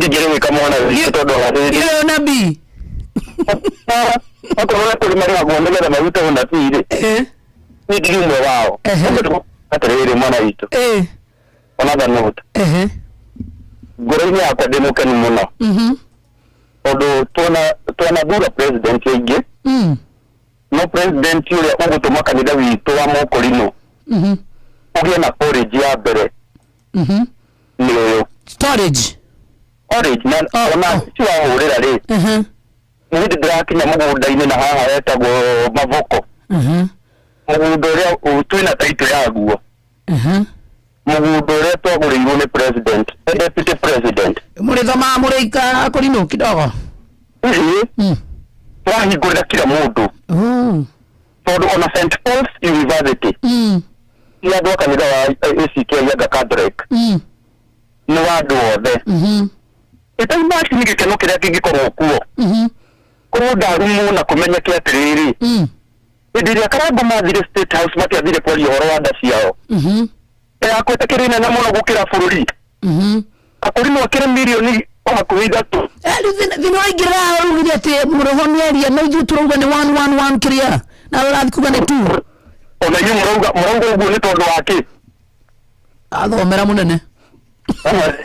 Ndingĩrĩ gwĩka mwana witũ tondũ ona rĩrĩ. Ĩyo nabii. Okorwo nĩ kũrĩ marĩhagwo nĩgetha marute ũnabii rĩ, niĩ ndirĩ ũmwe wao. Atĩrĩrĩ mwana witũ. Ona thanũta. Ngoro-inĩ yakwa ndĩ mũkenu mũno. Tondũ tuona twanathura president aingĩ no president ũrĩa ũgũtũma kanitha witũ wa Mũkũrinũ ũgĩe na college ya mbere nĩ ũyũ. Storage. College na ona ti wahũrĩra rĩ, nĩ hĩndĩ ndĩrakinya mũgũnda-inĩ na haha hetagwo Mavoko. Mũgũnda ũrĩa twĩna title yaguo. Mũgũnda ũrĩa twagũrĩirwo nĩ president, nĩ deputy president. Mũrĩthomaga mũrĩ akũrinũ kidogo. Ĩĩ, tũrahingũrĩra kila mũndũ tondũ ona St Paul's University ti andũ a kanitha wa ACK Younger Catholic, nĩ wa andũ othe. Ĩta imagine gĩkeno kĩrĩa kĩngĩkorwo kuo korwo ndarumwo na kũmenyeke atĩrĩrĩ, hĩndĩ ĩrĩa Karangũ mathire State House matiathire kwaria ũhoro wa nda ciao yakwĩtĩkĩrĩ nene mũno gũkĩra bũrũri. Akũrinũ akĩrĩ mirioni o hakuhĩ 3. Rĩu thĩna waingĩrĩra haha ugire atĩ mũroho nĩ aria no ithuĩ tũrauga nĩ one one one kĩrĩa na ũrathiĩ kuga nĩ two. Ona inyuĩ mũrauga ũguo nĩ tondũ wa kĩ? Athomera mũnene.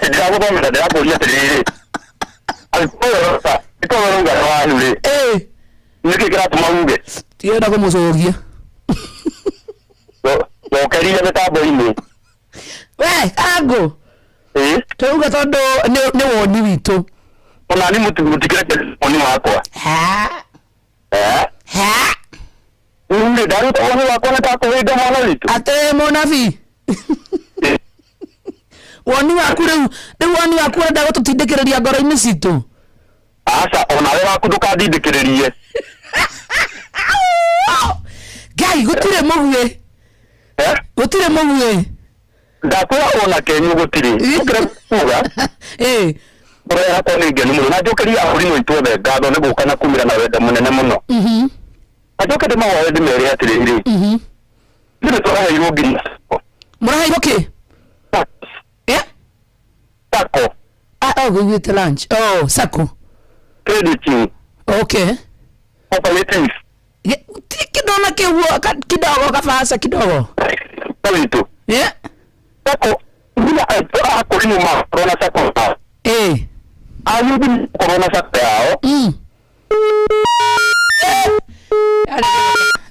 Ndĩragũthomera, ndĩrakũria atĩrĩrĩ, angĩkorwo ũrauga nĩ wanyu rĩ, nĩkĩ kĩratũma uge? Tirenda kũmũcokia. Cokeria mĩtambo-inĩ. We Karangũ. Ĩĩ. Tũrauga tondũ nĩ woni witũ. Ona ni mũtikĩreke woni wakwa. Ha. Eh? Ha. Rĩu rĩ, ndaruta woni wakwa na ndakũhĩnga mwana witũ. Atĩ mũnabii. Woni waku rĩu, rĩu woni waku ũrenda gũtũtindĩkĩrĩria ngoro-inĩ citũ. Aca, onawe waku ndũkandindĩkĩrĩrie. Ngai, gũtirĩ mũguĩ. Eh? Gũtirĩ mũguĩ. Ndakwĩra ona kenyu gũtirĩ. Ũkĩra kuga. Ngoro yakwa nĩ ngenu mũno. Na njokerie ahũri aitũ othe ngatho nĩ gũka na kumĩra na wendo mũnene mũno. Na njoke ndĩmahoe ndĩmere atĩrĩrĩ. Ithuĩ nĩ tũraheirwo nginya sacco. Mũraheirwo kĩ? Sacco. Ah, oh, ngũiguĩte lunch. Oh, sacco. Crediting. Okay. Cooperative. Ti kĩndũ ona kĩguo kidogo kabaca kidogo. Witũ. Sacco nginya akũrinũ makorwo na sacco yao. Ayuthi makorwo na sacco yao.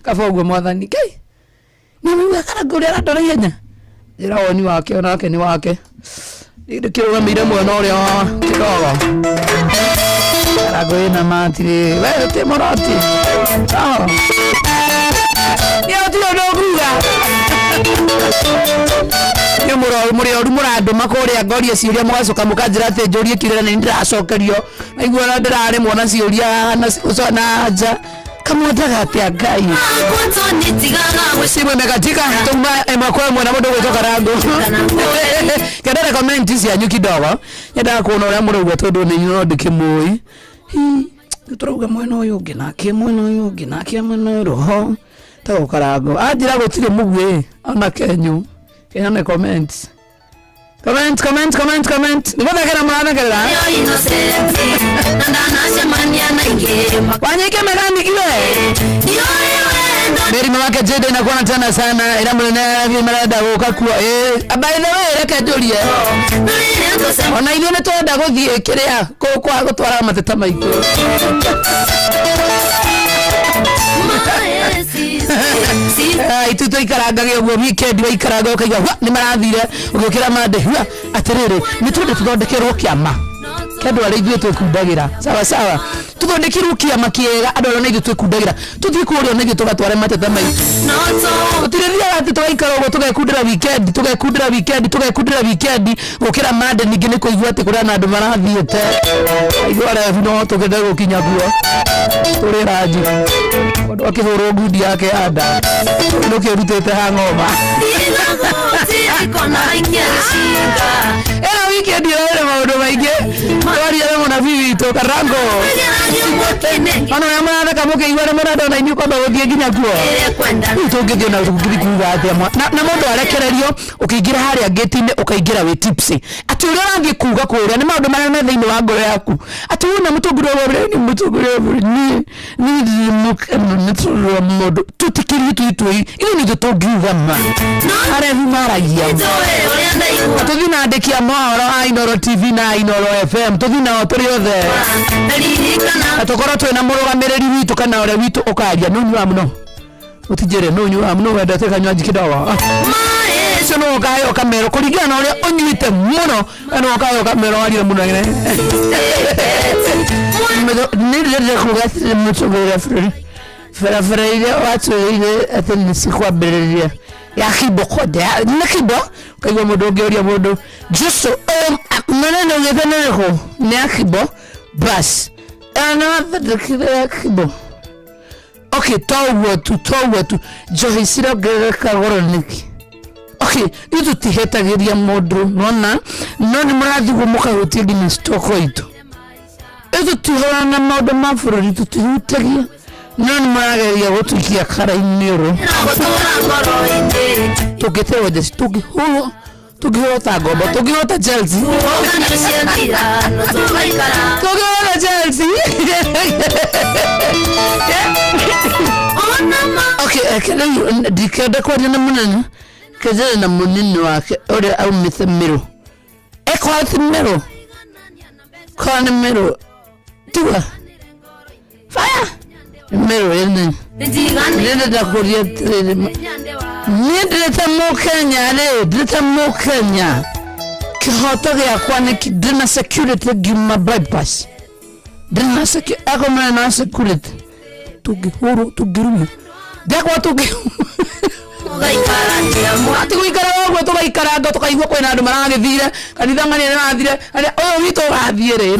Kaba ũguo mwathani. Ngai. Na rĩu Karangũ ũrĩa arandora ihenya. Njĩra woni wake onake nĩ wake. Niĩ ndĩkĩrũgamĩire mwena ũrĩa wa kidogo. Karangũ ĩna matirĩ. We ti mũroti. Sawa. Niĩ gũtirĩ ũndũ nguga. Niĩ mũrĩ oru mũrandũma kũrĩa ngoria ciũria mũgacoka mũkanjĩra atĩ njũrie kĩũria na nĩ ndĩracokerio. Naigua ona ndĩraremwo na ciũria na anja. Kamwendaga atĩa Ngai? Simu imekatika tuma ĩmwe kwa ĩmwe na mũndũ ũgwĩtwo Karangũ. Kendere comment cianyu kidogo. Nyendaga kuona ũrĩa mũrauga tondũ nĩ no ndĩkĩmũĩ. Nĩ tũrauga mwena ũyũ ũngĩ nake mwena ũyũ ũngĩ nake mwena ũyũ roho tagwo Karangũ. Anjĩra gũtirĩ mũguĩ ona kenyu. Kenyone comments. Comment, comment, comment, comment. Nĩ gũthekera mũrathekerera. Wanyike megani iwe. Meri mamake Jade inakuwa tena sana ila mũnene marenda gũka kuo. By the way reke njũrie. Ona ithuĩ nĩ twenda gũthiĩ kĩrĩa kwa gũtwara mateta maitũ. Ithuĩ tũikarangaga ũguo weekend waikaranga ũkaigua hua nĩ marathire ũgĩũkĩra mande hua atĩrĩrĩ nĩ twende tũthondekerwo kĩama kĩa andũ arĩa ithuĩ twĩkundagĩra sawa sawa tũthondekerwo kĩama kĩega andũ arĩa ona ithuĩ twĩkundagĩra tũthiĩ kũrĩa ona ithuĩ tũgatware mateta maitũ tũtirĩthiaga atĩ tũgaikara ũguo tũgekundĩra weekend tũgekundĩra weekend tũgekundĩra weekend gũkĩra mande ningĩ nĩ kũigua atĩ kũrĩ na andũ marathiĩte aigua rebu no tũkende gũkinya kuo tũrĩ ranji mũndũ akĩhũrwo ngundi yake ya nda nũkĩrutĩte hang'oma ĩno weekend ĩrarĩ Kwĩna maũndũ maingĩ twaria na mũnabii witũ Karango. Ona ũrĩa mũratheka mũkĩigua nĩ mũrenda ona inyuĩ kwamba gũthiĩ nginya kuo. Rĩu tũngĩthiĩ na tũngĩthiĩ kuga atĩa na mũndũ arekererio ũkĩingĩra harĩa gate-inĩ ũkaingĩra wĩ tipsy atĩ ũrĩa ũrathiĩ kuga kũrĩa nĩ maũndũ marĩa me thĩinĩ wa ngoro yaku atĩ wona mũtongoria wa bũrũri nĩ mũtongoria wa bũrũri niĩ niĩ ndirĩ mũkenu nĩ tondũ wa maũndũ tũtikĩrie tũitũi ithuĩ nithuĩ tũngiuga ma arebi maragia tũthiĩ na andĩki a mohoro a Inooro TV na Inooro FM tũthiĩ nao tũrĩ othe na tũkorwo twĩna mũrũgamĩrĩri witũ kana ũrĩa witũ ũkaria nũ nyuaga mũno ũtinjĩre nũ nyuaga mũno wendete kanywaji kidogo ũcio nĩwe ũkaheo kamero kũringana na ũrĩa ũnyuĩte mũno we nĩwe ũkaheo kamero warie mũno nĩ ndĩrenda kuga atĩrĩ mũtongoria wa bũrũri barabara iria watwĩrĩire atĩ nĩ cikwambĩrĩria ya Kibo kote nĩ Kibo ũkaigua mũndũ ũngĩ ũria mũndũ Jesu mũnene ũgĩte nĩ rĩkũ nĩ ya Kibo bas ĩyo nĩ wathondekire ya Kibo okay to ũguo tu to ũguo tu njohi cirongerereka goro nĩkĩ okay ithuĩ tũtihetagĩria mũndũ nona no nĩ mũrathiĩ ũguo mũkahutia nginya stoko itũ ithuĩ tũtihũrana na maũndũ ma bũrũri tũtihutagia no nĩ mũrageria gũtũikia kara-inĩ ũrũ tũngĩterwo njeci tũngĩhũrwo tũngĩhũrwo ta ngombo tũngĩhũrwo ta Chelsea tũngĩhũrwo ta Chelsea okay reke rĩu ndikenda kwaria na mũnene kenjere na mũnini wake ũrĩa aumĩte Mĩrũ ekorwo ti Mĩrũ korwo nĩ Mĩrũ tiga fire Mĩrũ ĩnĩ ndĩrenda kũria atĩrĩrĩ niĩ ndĩrĩ ta mũkenya rĩ ndĩrĩ ta mũkenya kĩhoto gĩakwa nĩ ndĩ na security ngiuma bypass ndĩ na akorwo mũnene wa security tũngĩhũrwo tũngĩrumio ndekwa tũngĩ ati gũikara ũguo tũgaikaranga tũkaigua kwĩna andũ maragĩthire kanitha ng'ania nĩ mathire ũyũ witũ ũgathiĩ rĩ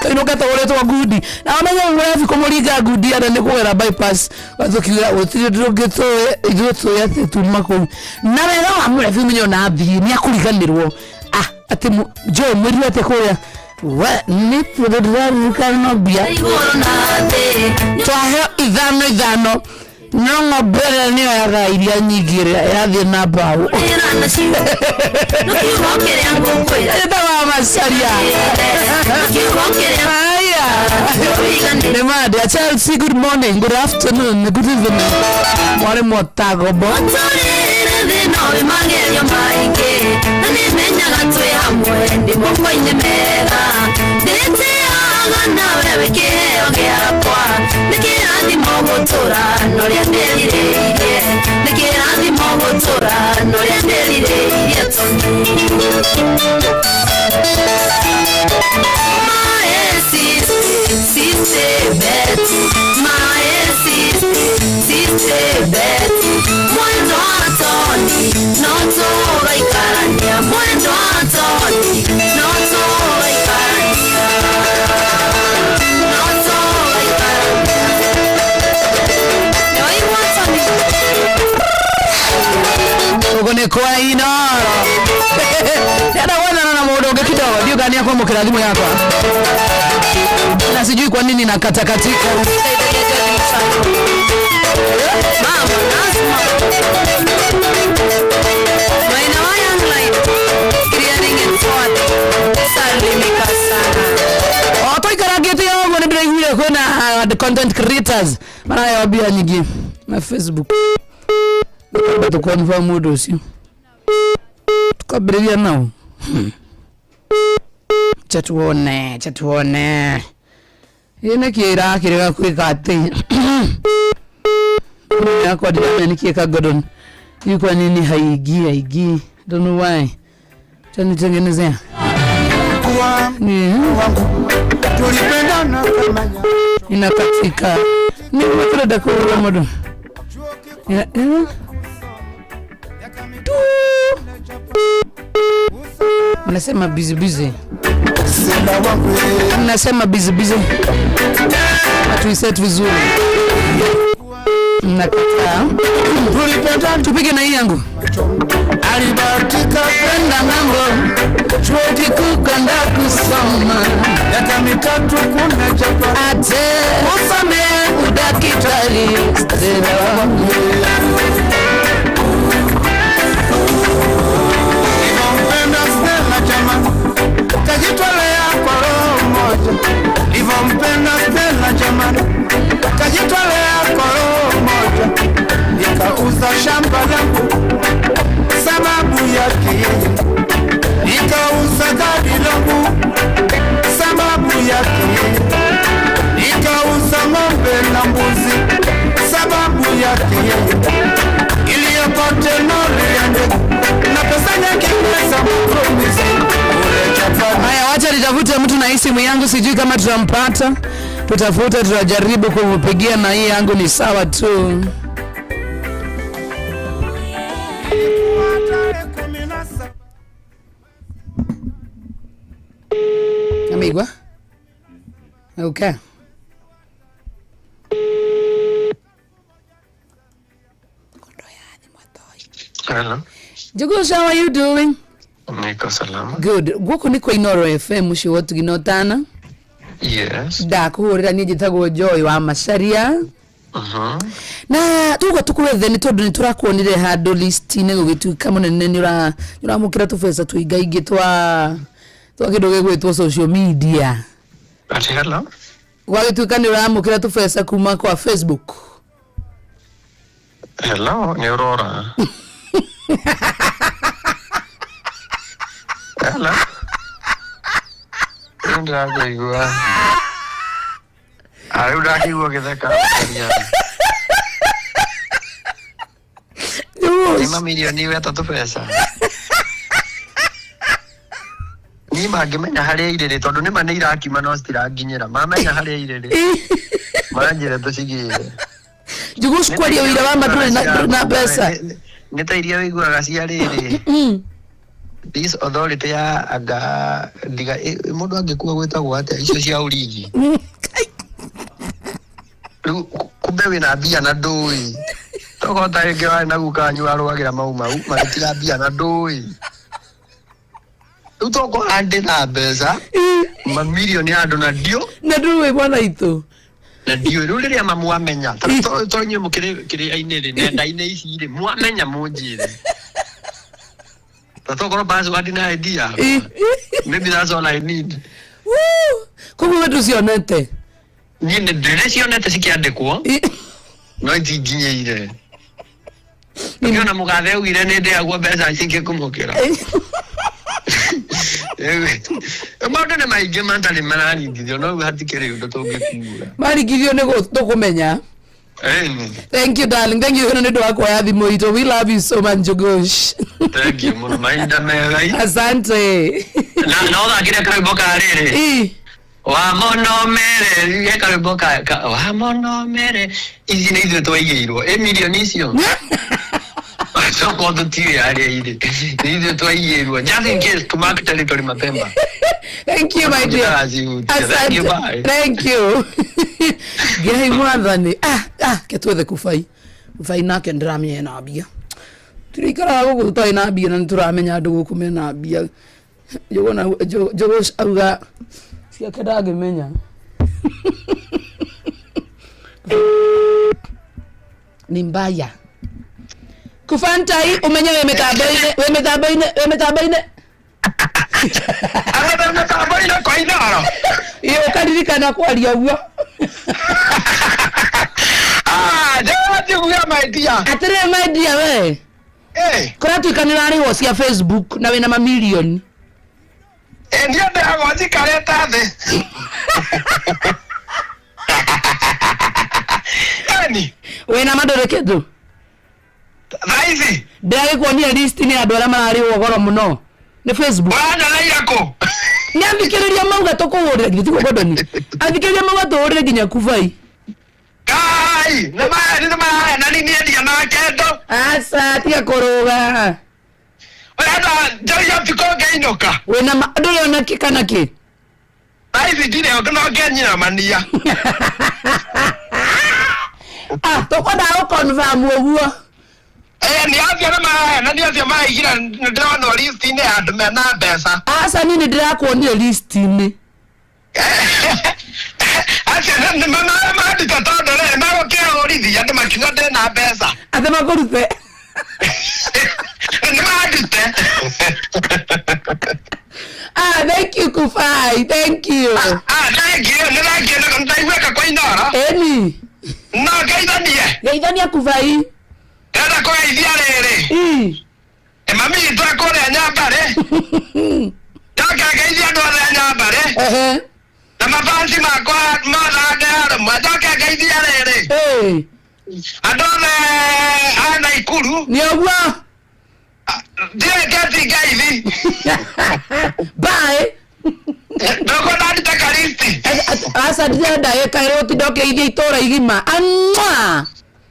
tũinũke tũgũrĩtwo ngundi na ũmenye mũrebi kũmũringa ngundi ana nĩ kũgera bypass tũkiuga gũtirĩ ũndũ ũngĩ tũĩ ithuĩ tũĩ atĩ tuma kũu na wega wa mũrebi ũmenye ona athiĩ nĩ akũriganĩrwo ah atĩ Joe mwĩrire atĩ kũrĩa we nĩ tondũ ndĩraririkana no mbia twaheo ithano ithano no ng'ombe ĩrĩa nĩyo yaga iria nyingĩ ĩrĩa ĩrathiĩ na mbaũ ĩtagwa Macharia haya nĩ mandĩa Chelsea good morning good afternoon good evening mwarĩ mwotagombo Ũguo nĩ kwa Inooro ndĩrenda gwethana na mũndũ ũngĩ kidogo ndiũ kana nĩakwamũkĩra thimũ yakwa na sijui kwa nini nakatakatika o tũikarangĩte ũguo nĩ ndĩraiguire kwĩna content creators maraheo mbia nyingĩ na Facebook Twambe tũconfirm ũndũ ũcio tukambĩrĩria nao cha tuone cha tuone ĩ nĩkĩ ĩrakĩrega kwĩka atĩ yakwa ndiramenya nĩkĩ ka Gordon hii kwa nini haingii haingii don't know why chanitengenezea ni inakatika ni turenda kũhũra mũndũ Tu. Mnasema busy busy. Mnasema busy busy. Hatuiset vizuri. Nakataa. Tulipenda Tupige na hii yangu. alibahatika Kwenda ng'ambo, chuo kikuu kwenda kusoma, miaka mitatu kuna chapa ate kusomea udakitari. Stella wangu. Nilivyompenda Stella jamani, kajitolea kwa roho moja. Nilivyompenda Stella jamani, kajitolea kwa roho moja. Nikauza shamba langu sababu yake yeye, nikauza gari langu sababu yake yeye, nikauza ng'ombe na mbuzi sababu yake yeye, iliyopate lori ya ndege na pesa nyingine za matumizi kule Japani. Haya, wacha nitafute mtu na hii simu yangu, sijui kama tutampata. Tutafuta, tutajaribu kumpigia na hii yangu ni sawa tu. Tarehe 17 Amigwa. Okay. Hello. Jugush, how are you doing? Niko salama. Good. Guku nĩ kwa Inoro FM mũciĩ wa ũtugi na ũtana. Yes. Ndakũhũrĩra niĩ njĩtagwo Joy wa Macharia. Na tuga tukwethe nĩ tondũ nĩ tũrakuonire handũ list-inĩ gũgĩtuĩka mũnene nĩ ũramũkĩra tũbeca tũingaingĩ twa kĩndũ gĩgwĩtwo social media. Ati hello. Gwagĩtuĩka nĩ ũramũkĩra tũbeca kuma kwa Facebook. Hello, ni Aurora. Hello. Rĩu ndĩrakũigua. Ah, rĩu ndakĩigua ũgĩtheka. Nĩ mamirioni weta tũbeca. Niĩ mangĩmenya harĩa irĩ rĩ, tondũ nĩma nĩ irakima no citiranginyĩra. Mamenya harĩa irĩ rĩ, manjĩre tũcigĩre. Jugush kwaria ũira wa ma ndũrĩ na mbeca. Nĩ ta iria wĩiguaga cia rĩrĩ. This authority ya anga ndiga mũndũ angĩkua gwĩtagwo atĩa icio cia ũrigi. Rĩu kumbe wĩna mbia na ndũĩ. Tokorwo ta rĩngĩ warĩ na guka wanyu warũagĩra mau mau magĩtiga mbia na ndũĩ. Rĩu tokorwo ndĩ na mbeca mamirioni ya andũ na ndio Na ndũĩ mwana itũ. Na ndiũĩ. Rĩu rĩrĩa mamwamenya ta to inyuĩ mũkĩrĩ kĩrĩa-inĩ rĩ, nenda-inĩ ici rĩ, mwamenya mũnjĩre. Ta tokorwo password na ID yakwa. Maybe that's all I need. Woo! Koguo we ndũcionete. Niĩ nĩ ndĩrĩcionete cikĩandĩkwo no itinginyĩire. Ũkĩona mũgathe augire nĩ ndĩagwo mbeca cingĩ kũmũkĩra. Maũndũ nĩ maingĩ matarĩ mararingithio no rĩu hatikĩrĩ ũndũ tũngĩkiuga. Maringithio nĩ tũkũmenya. Ĩni. Thank you darling. Thank you nĩ ũndũ wa kuoya thimũ itũ. We love you so much, Njugush. Thank you mũno, mahinda mega. Asante. Na ũthakire karwĩmbo ka rĩrĩ. Wa monomere, he karwĩmbo ka wa monomere. Ici nĩ ithuĩ twaigĩirwo. Ĩ mirioni icio. Tokorwo tũtiũĩ harĩa irĩ. Nĩ ithuĩ twaigĩirwo. Just in case to mark territory mapema. Thank you, my dear. Thank you, bye. Thank you. Ngai mwathani. Ah, ah, ke twethe kubai. Kubai nake ndĩramenya ena mbia. Tũrĩikaraga gũkũ tũtarĩ na mbia na nĩtũramenya andũ gũkũ mena mbia. Njũgũna Njũgũ auga ciake ndangĩmenya. Ni mbaya. Kufantai umenye wĩ mĩtambo-inĩ, wĩ mĩtambo-inĩ, wĩ mĩtambo-inĩ. Mĩtambo-inĩ kwa Inoro. Ĩ ũkaririkana kwaria ũguo. Ah, njĩra my dear. Atĩrĩrĩ my dear we. Kũratuĩka nĩ ũrarĩhwo cia Facebook na wĩna mamirioni. Niĩ ndĩragwo njikarĩte thĩ. Eni. Wĩna mandũrĩ kĩndũ? Thaa ici. Ndĩragĩkuonia list nĩ andũ arĩa mararĩhwo goro mũno. Nĩ Facebook. Ũranyoneire kũ? Nĩ athikĩrĩria mauga tũkũhũrĩre nginya tiguo Gordon. Athikĩrĩria mauga tũhũrĩre nginya kubai. Kai, nĩ maraheana nĩ niendia na kendo. Aca, tiga kũrũga. Ũrenda njoria ũtukũ ngĩinũka. Wĩna ndũrĩ ona kĩ kana kĩ? Thaa ici ndirĩ no ngenyira mania. Ah, tũkwendaga gũ-confirm ũguo. Eh, nĩ acio nĩ marahena, nĩ acio maraigire nĩ ndĩronwo list-inĩ ya andũ mena mbeca. Aca, niĩ nĩ ndĩrakuonire list-inĩ. Acio nĩ manduta tondũ rĩrĩ megũkĩhũrithia andũ makiuga ndĩna mbeca. Atĩ makũrute. Nĩ mandute. Ah, thank you, Kufai, thank you. Ah, thank you, nĩ thank you, nĩ ndaiguĩka kwa Inooro. Ĩni. No ngeithanie. Geithania, Kufai. Ndĩrenda kũgeithia rĩrĩ. Ĩ. Mami witũ e kũrĩa Nyambarĩ. Njoke ngeithie andũ othe a Nyambarĩ. Na mabanci makwa mothe andĩ harũmwe. Njoke ngeithie rĩrĩ. Ĩ. Andũ othe a Naikuru. Nĩ ũguo. Ndiũĩ keti ngeithi. Bye. Ndũkwenda ndute karisti. Aca, ndirenda ĩkaĩrwo ũtinda ũkĩgeithia itũra igima. Amwa.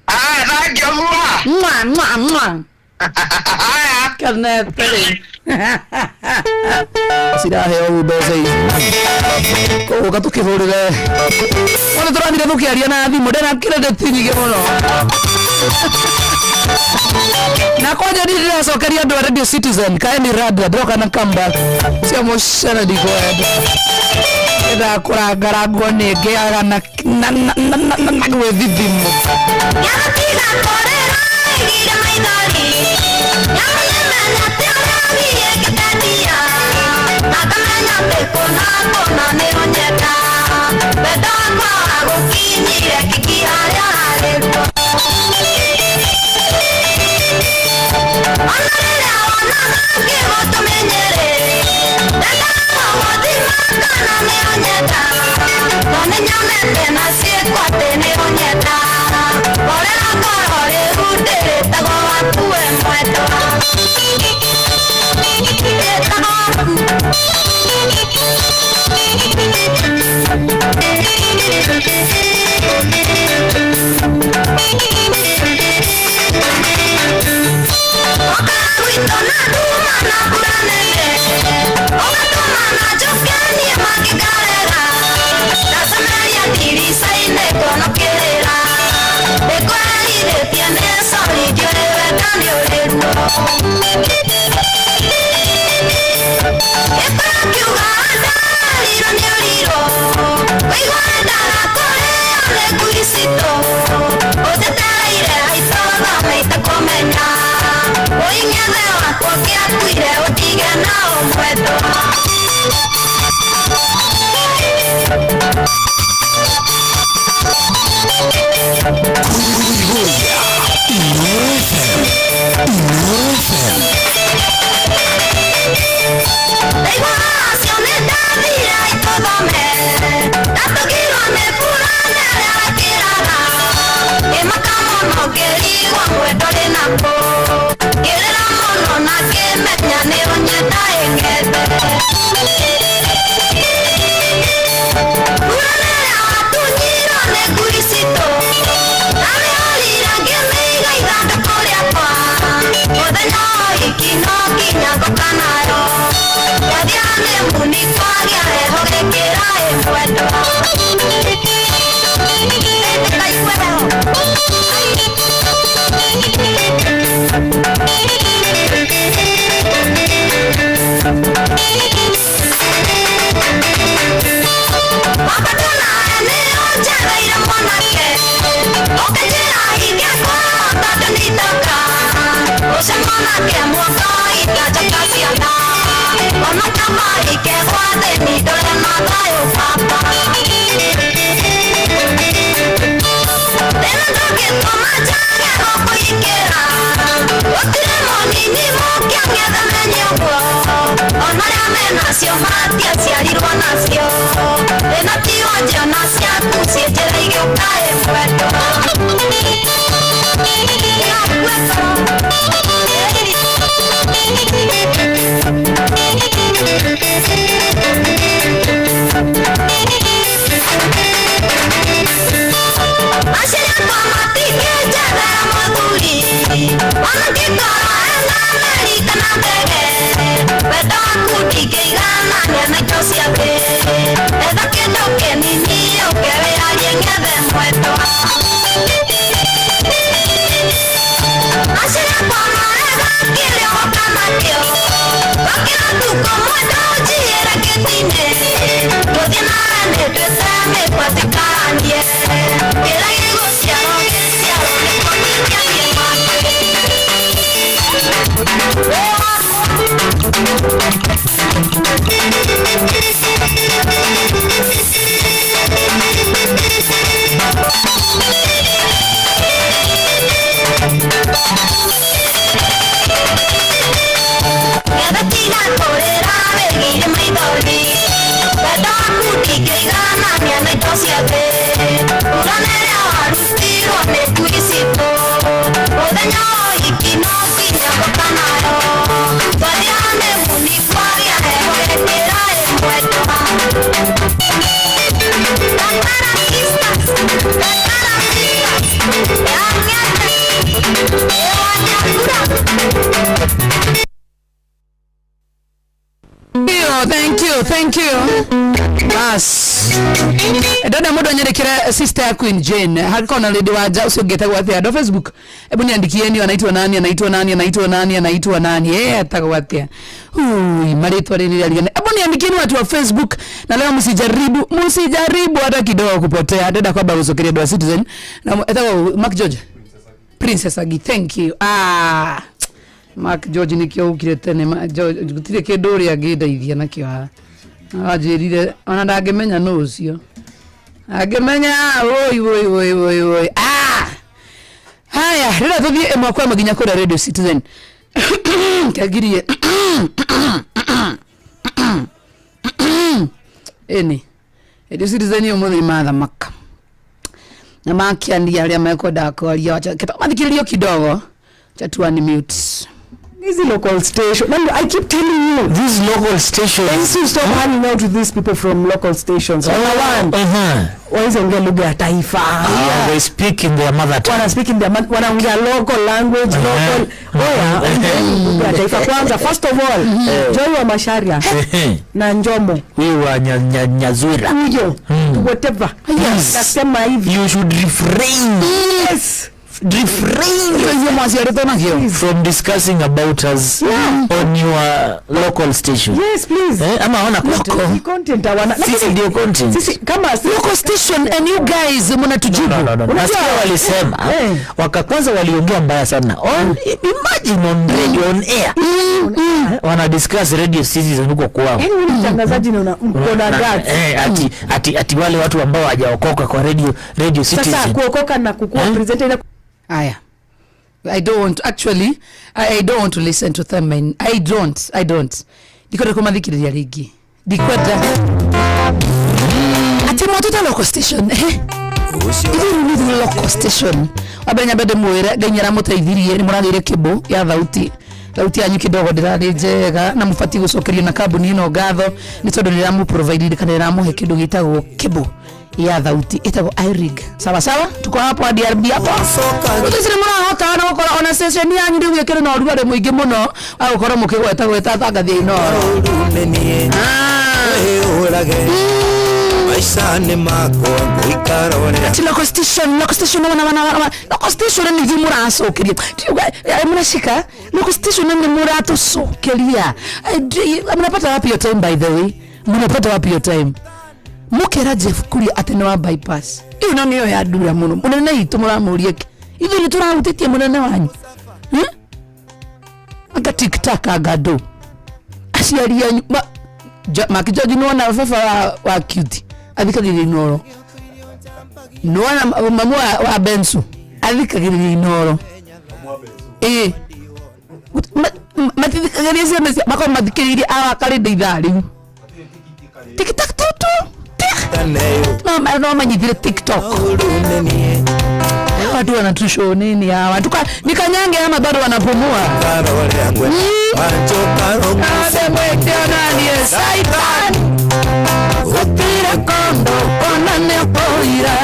Ah, thank you mwa. Mwa mwa mwa. Haya. Kenete rĩ. Ciraheo ũguo mbeca ici kũgũka tũkĩhũrĩre ona tũrathire tũkĩaria na thimũ ndĩna credit nyingĩ mũno na kwanja niĩ ndĩracokeria andũ a Radio Citizen kaĩ nĩ rada ndĩroka na comeback cia mũcene ndikwenda endaga kũrangarangwo nĩ ngĩaga na na na na na na na gwĩthithimũ. Nyagatiga kũrĩra ĩgire maithori nyamũnĩmenya atĩ ũrĩa ngĩtendia na ngamenya atĩ kũna kũna nĩ ũnyenda wendo wakwa wagũkinyire kiki harĩa harĩ ruo ona rĩrĩa wonaga ngĩgũtũmenyere ndendaga gũgũthima kana nĩ ũnyenda no nĩ nyonete na ciĩko atĩ nĩ ũnyenda horera ngoro rĩu ndĩrĩtagwo waku we mwendwa ndĩtagwo waku. Gwitũ na nduma na mbura nene ũgatũma na njũke niĩ mangĩngarera ndacemeria ndirica-inĩ ngona ũkĩrĩra ndĩkũherithĩtie nĩ sorry ndiũĩ wenda nĩ ũrĩ ruo gĩkũyũ kiuga ndarirwo nĩ ũrirũ kũigua endaga kũrĩo nĩ ngui citũ ũnjetereire haitũ thome itakũmenya ũing'ethe wakwa ũngĩakuire ũndige na ũmwendwa. Inooro FM. Inooro FM. Ndaigua acio nĩ ndathire itũthome ndatũgirwo nĩ mbura nene akĩraga ngĩmaka mũno ngĩrigwo mwendo ndĩ nakũ ngĩrĩra mũno na ngĩmenya nĩ ũnyenda ĩng'ethe mbura nene watunyirwo nĩ ngui citũ ndamĩhũrire ngĩmĩiga ithandũkũ rĩakwa mũthenya wa ũhiki no nginya ngoka nayo twathiĩ honeymoon kwagĩa heho gĩkĩra ĩ mwendwa. Ndĩkaigue heho. Baba nawe nĩ ũnjereire mwanake ũkĩnjĩra hinge kwao tondũ nĩndoka ũcio mwanake mwaka itanjoka ciana ona kama ike gwa thĩni ndũre na thayũ baba thĩna ndũngĩtũma njage gũkũhikĩra gũtirĩ mũnini mũkĩang'etha menye ũguo ona arĩa menacio matiaciarirwo nacio thĩna ti wanje ona ciaku ciĩ njĩra igĩũka ĩ mwendwa. Aciari akwa matingĩnjethera mũthuri ona ngĩkorwo ena meri kana ndege wendo waku ndingĩiganania na indo cia thĩ etha kĩndũ kĩnini ũke wĩyarie ng'ethe mwendwa. Matikanie kĩrĩa gĩgũciarwo gĩciarwo nĩ kũnyitia Getha tiga kũrĩra wĩgirie maithori wendo waku ndingĩiganania na indo cia thĩ mbura nĩrĩa warutirwo nĩ ngui citũ mũthenya wa ũhiki no nginya ngũka nayo twathiĩ honeymoon kwagĩa heho gĩkĩra ĩmwe ndwa Tatara sisters, tatara sisters, yang'ete, ĩwanyakura. Thank you, thank you. Bas. Ndona mundu anyandikire sister Queen Jane hangĩkorwo na lady wanja ucio ũngĩ etagwo atĩa ndo Facebook, hebu niandikieni anaitwa nani, anaitwa nani, anaitwa nani, anaitwa nani, eh, etagwo atĩa? Ui, marĩtwa rĩrĩ rĩarigana. Hebu niandikieni watu wa Facebook, na leo msijaribu, msijaribu hata kidogo kupotea. Ndenda kwamba gucokeria andũ a Citizen na etagwo Mark George, Princess Agi, thank you. Ah, Mark George nikio ukire tene. George gũtirĩ kĩndũ ũrĩa angĩndeithia nakĩo haha. Anjĩrire ona ndangĩmenya nũ ũcio angĩmenya. Oi oi oi oi oi, ah, haya, rĩrĩa tũthiĩ ĩmwe kwa ĩmwe nginya kũrĩa Radio Citizen kĩangirie ĩni Radio Citizen ũmũthĩ mathamaka na makiania arĩa mekwendaga kwaria, wacha mathikĩrĩrio kidogo, cha tu unmute. These local station. And I keep telling you, These local stations. Please you stop hanging out with these people from local stations. Number one, waweze lugha ya taifa. Ah, they speak in their mother tongue. Wana speak in their wanaongea local language, local. Oya, ongeeni lugha ya taifa kwanza. First of all, Joy wa Macharia na Njomo. Huyu wa Nyazura. Huyo, whatever. Yes. Nasema hivi. You should refrain. Yes. Refrain Hiyo mwaciarĩtwo nakĩo from discussing about us on your local station. Yes, please. Eh, ama hawana content. Ni content hawana. Sisi ndio content. Sisi kama Local station and you guys mnatujibu. No, no, no. Unajua- Nasikia walisema Eh. waka kwanza waliongea mbaya sana on, imagine on radio, on air. Eh, wana discuss Radio Citizen huko kwao. Yaani wewe ni mtangazaji na uko na guts. Eh, ati wale watu ambao hawajaokoka kwa Radio Sasa Citizen. kuokoka na kukua Eh? presenter ina Aya. I don't want actually I don't want to listen to them, and I don't. Ndikwenda kũmathikĩrĩria rĩngĩ. Ndikwenda. Ati mwatũta local station. Eh? Ithuĩ nĩ local station. Wambere nyambe ndĩmwĩre Ngai nĩaramũteithirie nĩ mũragĩire kĩbũ ya thauti. Thauti yanyu kidogo ndĩrarĩ njega na mũbatiĩ gũcokerio na kambuni ĩno ngatho nĩ tondũ nĩ ĩramũ kana ĩramũhe kĩndũ gĩtagwo kĩbũ ya thauti ĩtagwo iRig. Sawa sawa, tuko hapo hadi RB hapo. Rĩu nĩ mũrahota na gũkorwo ona station yanyu rĩu ĩkĩrĩ na ũrugarĩ mũingĩ mũno wa gũkorwo mũkĩgweta gweta tangathia Inooro. Maica nĩ makwa ngũikara ũrĩa Ati local station, local station, wana wana wana local station nĩ ithuĩ mũracokeria. Tiuga mnashika local station nĩ mũratũcokeria. Mnapata wapi your time, by the way? Mnapata wapi your time? Mukera Jeff Kuria atĩ nĩ wa bypass. Ĩyo no nĩyo ya ndura mũno. Mũnene witũ mũramũria kĩ? Ithuĩ nĩ tũrahutĩtie mũnene wanyu. Hmm? Anga TikTok anga ndũ. Aciari anyu ma Mark George nĩwona baba wa cute athikagĩrĩria Inooro. Nĩwona mamu wa Bensu athikagĩrĩria Inooro. Ĩĩ. Matithikagĩrĩria ciana cia makorwo mathikĩrĩirie awa karĩndĩ ithaa rĩu. TikTok tu tu. No no manyitire TikTok. Watu wanatushow nini hawa? Tuka nikanyange ama bado wanapumua. Saitan. Gutire kondo ona nĩ ũkũira.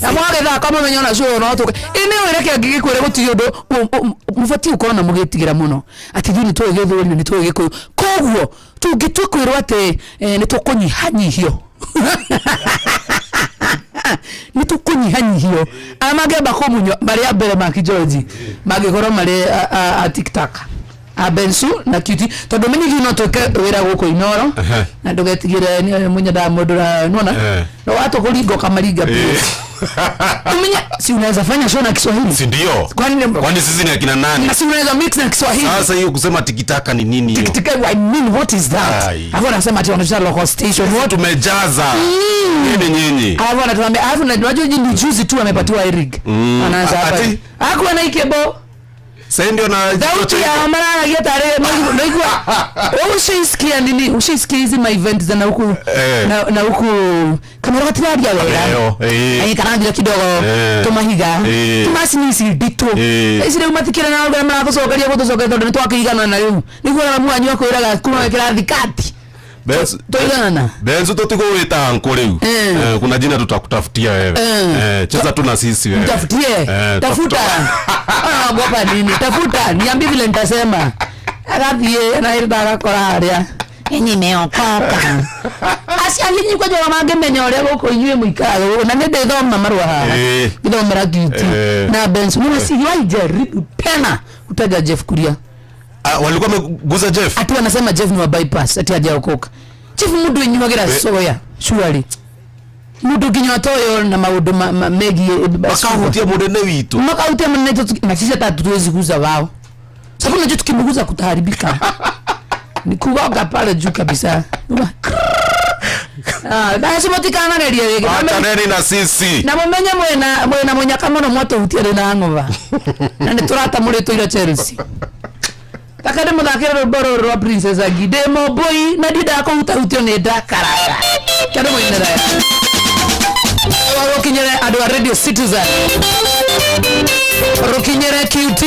Na mwagĩthaka mũmenye ona cuo no tũke ĩnĩ ũreke angĩgĩkwĩra gũtirĩ ũndũ mũbatiĩ gũkorwo na mũgĩtigĩra mũno atĩ ithuĩ nĩ tũĩ gĩthweri na nĩ tũĩ gĩkũyũ, koguo tũngĩtua kwĩrwo atĩ nĩ tũkũnyihanyihio, nĩ tũkũnyihanyihio, arĩa mangĩamba kũmunywo marĩ a mbere Mark George mangĩkorwo marĩ a TikTok A Bensu na Cutie tondu menye ithuĩ no twĩke wĩra gũkũ Inoro na ndũgetigĩre nĩ mũnyendaga mũndũ nĩwona no watũkũringa ũkamaringa biũ. Umenye si unaweza fanya show na Kiswahili? Si ndio? Kwani Kwani sisi ni akina nani? Na si unaweza mix na Kiswahili? Sasa hiyo kusema tikitaka ni nini hiyo? Tikitaka, I mean, what is that? Ai. Alafu anasema ati wanacheza local station. What? Tumejaza. Nini nyinyi? Alafu anatuambia, alafu unajua ni juzi tu amepatiwa Eric. Anaanza hapa. Ati? Hakuwa na ikebo. Sasa ndio na Sauti ya mararagia tarĩ naigua ushaisikia nini, ushaisikia hizi ma event za na huku na huku kamera gatiraria wega. Leo, eh. Ai karangira kidogo tumahiga tumacini ici nditũ ici rĩu matikĩrĩ na ũrĩa maratũcokeria gũtũcokeria tondũ nĩtwakĩigana na rĩu nĩguo ona mwanyu akwĩraga kuma wekĩra thikati Tuiganana. Benzu tutigũgwĩta anko rĩu. Eh. Kuna jina tutakutafutia wewe. Cheza tu na sisi wewe. Mtafutie. Tafuta. Tafuta. Anaogopa nini? Tafuta, niambie vile nitasema. Agathiĩ na Hilda agakora harĩa. Nyinyi imeokoka. Acio angĩ inyuĩ kwanja mangĩmenya ũrĩa gũkũ inyuĩ mũikaraga gũkũ na nĩ ndĩthoma marũa haha. Ngĩthomera duty na Benson. Mimi siwahi jaribu tena kutaja Jeff Kuria. Ah, walikuwa wameguza Jeff? Ati wanasema Jeff ni wa bypass, ati hajaokoka. Jeff mundu enyuagira soya, surely. Mundu nginya toyo na maundu megie Makahutia munene witu. Makahutia munene witu, na sisi hata hatuwezi guza wao. Sababu unajua tukimguza kutaharibika. Ni kugonga pale juu kabisa. Ah, basi mutikanagerie rĩngĩ. Achaneni na sisi. Na mumenye mwena munyaka muno mwatũhutia rĩ na ng'ũba. Na nĩ tũratamũrĩtwo ira Chelsea. Taka ndĩmũthakĩre rwĩmbo rũrũ rwa Princess Agi. Ndĩ mũmbũi na ndiendaga kũhutahutio nĩ ndakaraga. Reke ndĩmũinĩre. Rũkinyĩre andũ a Radio Citizen. Rũkinyĩre QT.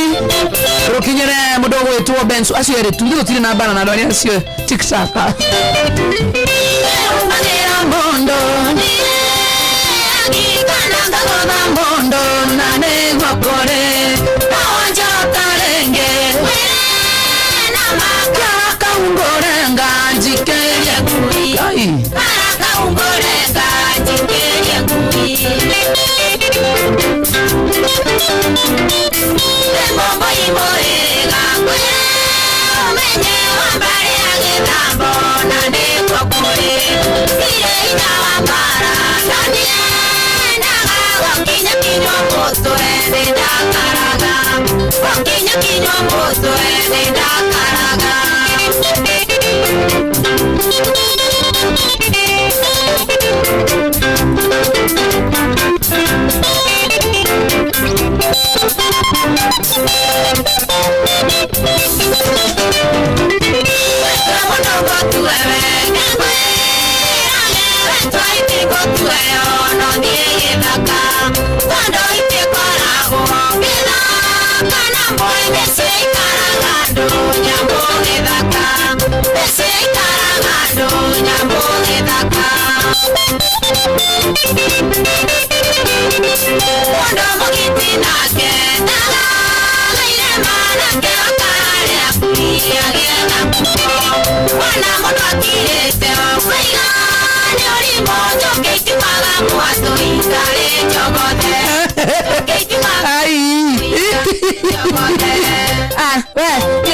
Rũkinyĩre mũndũ ũgwĩtwo Benson. Acio erĩ tu, ithuĩ tũtirĩ na mbara na andũ arĩa acio TikTok. Mondo. Mondo na nĩguo kũrĩ.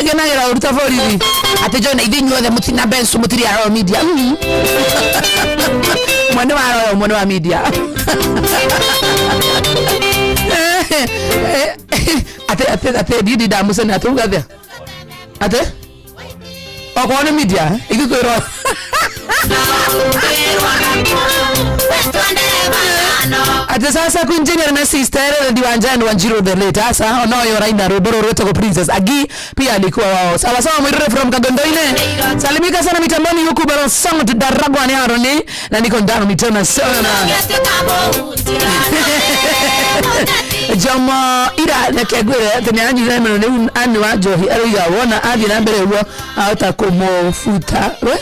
Ngenagira uruta borithi ati John ithuĩ inyuothe mũtina Benson mũtirĩ a Royal Media. Mwene wa Royal, mwene wa media. Ate, ate, ate, ndindi ndamucene ate uga atia? Ate? Okorwo nĩ media, ithuĩ twĩ Royal. Ate sasa Queen Junior na sister Eddie Wanjani wa Njiro the late. Sasa onoyo raina rwimbo rũrũ rwĩtagwo Princess Agi pia alikuwa wao. Sawa sawa Mwirure from Kagondoine. Salimika sana mitamboni huku Baron Song tudaragwa ni Aroni na niko ndano mitona sana. Jama ira reke ngwĩre atĩ nĩ aranyitire mũno nĩ Anne wa Njohi aroiga wona athiĩ na mbere ũguo ahota kũmũbuta. We?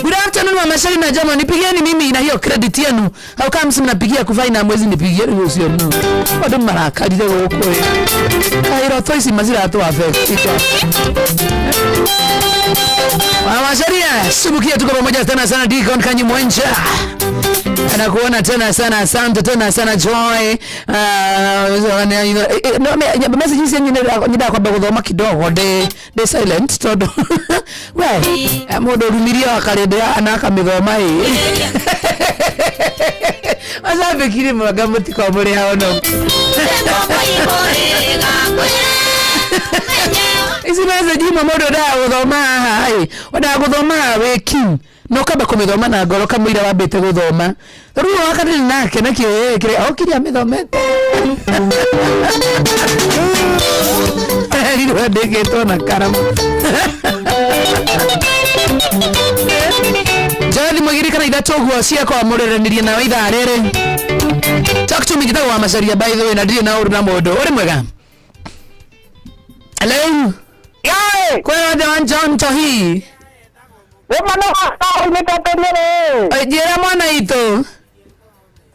Good afternoon Mama Shari na Jama, nipigieni mimi na hiyo credit yenu. How comes mnapigia kufai na mwezi nipigie hiyo sio no. Bado marakarire gũkũ ĩ. Kairo to ici maziratũ affect. Mama Shari, subukia tuko pamoja tena sana Deacon Kanyi Mwencha. Anakuona tena sana, asante tena sana Joy. No, message ici nyendaga kwamba guthoma kidogo ndi ndi silent tondu we mundu rumirie akarindira na akamithoma ĩ macambĩkire mwanga mũtikorwo mũrĩ hao no ici message imwe mũndũ endaga gũthoma haha ĩ wendaga gũthoma haha wĩ keen na ũkamba kũmĩthoma na ngoro kamũira wambĩte gũthoma tondũ ũyũ wakanĩrĩ nake na kĩo kĩrĩa okire amĩthomete erirwo andĩkĩtwo na karamu. Njoe thimũ igĩrĩ kana ithatũ ũguo cia kwamũrĩranĩria nawe ithaa rĩrĩ. Talk to me, njĩtagwo wa Macharia by the way, na ndirĩ na ũru na mũndũ. Ũrĩ mwega? Hello. Kwĩ wothe wa John Tohi. Njĩra mwana itũ.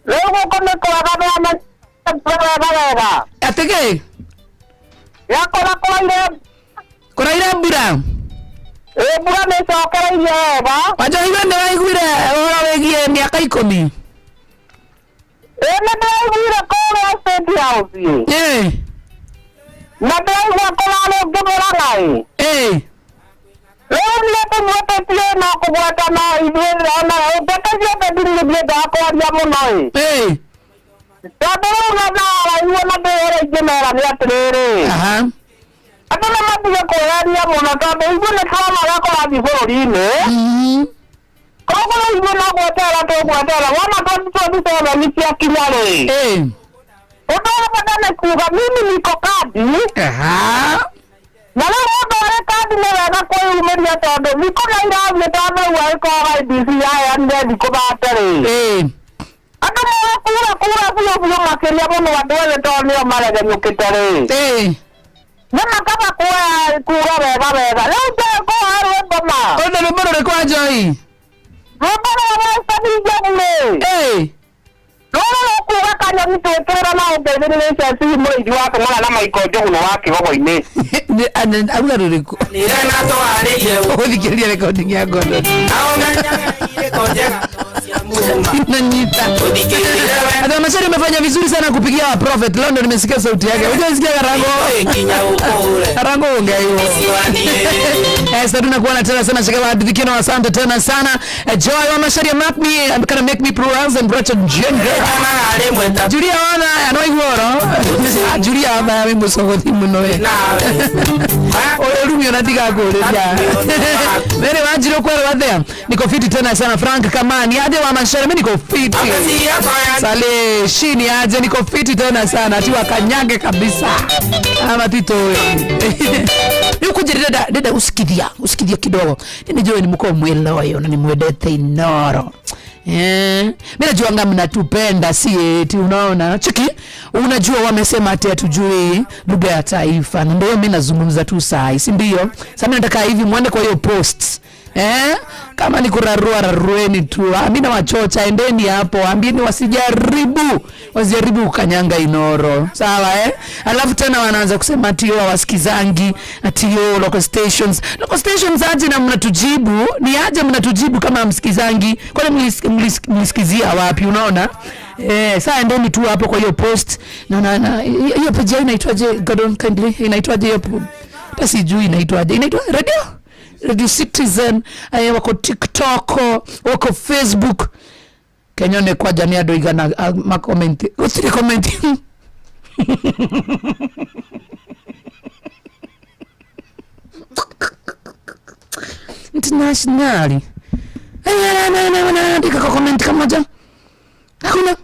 Rĩu gũkũ nĩ kwega wega wega. Atĩ kĩ? Yakora kũraire. Kũraire mbura. Ĩ mbura nĩ ĩcokereirie wega. Wanjohi we nĩ waiguire ũhoro wĩgiĩ mĩaka 10? Ĩ nĩ ndĩraiguire kũrĩa State House. Ĩ. Na ndĩraigua kũrarĩ ngĩmũraga ĩ. Ĩ. Rĩu niĩ tũmwĩtĩtie no kũgwatana ithuĩ ona ndeto ciothe ndirĩ ndiendaga kwaria mũno ĩ. Ĩ. Tondũ rĩu na ndaraiguo na ndĩũrĩa ingĩmera nĩ atĩrĩrĩ. Aha. Andũ nĩ matige kwĩyaria mũno tondũ ithuĩ nĩ tũrona ũrĩa kũrathiĩ bũrũri-inĩ. Koguo ithuĩ no gweterera tũgweterera wona 2027 ciakinya rĩ. Ĩ. Ũndũ wa bata nĩ kuga mimi niko kadi. Aha. Na rĩu mũndũ arĩ kandi nĩ wega kwĩyumĩria tondũ thikũ na irathiĩ ta mau angĩkorwo IEBC yaheanire thikũ thate rĩ. Ĩ. Andũ moe kura kura biũ biũ makĩria mũno andũ ethĩ tondũ nĩo maregenyũkĩte rĩ. Ĩ. Nĩ makaba kuoya kura wega wega. Rĩu njoe kũhe rwĩmbo ma. Ũndũ rwĩmbo rũrĩkũ wa Joy? Rwĩmbo rwa Western Njogu rĩ. Ĩ. Rũrũ rũkuga kanyoni twĩkĩrĩra na ũndeithĩrĩrie Chelsea mũrĩithi wa Kũng'ara na Michael Njũgũna wa Kĩgogo-inĩ. Auga rũrĩkũ? Ũgũthikĩrĩria recording ya Gordon. Nanyita. Adha Machari umefanya vizuri sana kupigia wa Prophet. Leo ndo nimesikia sauti yake. Hujasikia Karango? Karango ongea hiyo. Sasa tunakuona tena sana shika wa na asante tena sana. Joy wa Macharia make me and can make me pronounce and brought gender. Julia ona anoiguoro. Julia ona we mucogothi muno we. Oyo rumi ona tigakũrĩria. Mere Wanjiru kwero wathea. Niko fiti tena sana Frank Kamani. Aje wa Macharia mimi niko fiti. Sale shini aje niko fiti tena sana ati wakanyage kabisa. Ama titoe. Nikujirida dada usikithia, usikithia kidogo. Ninijue ni mko mweloyo na nimwendete Inoro. Mimi najua nga mnatupenda si eti unaona. Chiki, unajua wamesema ati hatujui lugha ya taifa. Na ndio mimi nazungumza tu saa, si ndio? Sasa mimi nataka hivi muende kwa hiyo post. Kama ni kurarua rarueni tu. Mimi na wachocha endeni hapo, ambieni wasijaribu kukanyanga Inoro. Sawa Alafu tena wanaanza kusema ati yo hawasikizangi, ati yo local stations. Local stations aje na mnatujibu? Ni aje mnatujibu kama hamsikizangi? Kwani mlisikizia wapi unaona? Sasa endeni tu hapo kwa hiyo post. Na hiyo page yao inaitwaje? Gordon kindly inaitwaje hiyo? Hata sijui inaitwaje. Inaitwa radio? Radio Citizen, wako TikTok, wako Facebook. Kenya ne kwa jani ado igana ma comment. Usiri comment. Internationally. Andika kwa comment kama moja. Hakuna.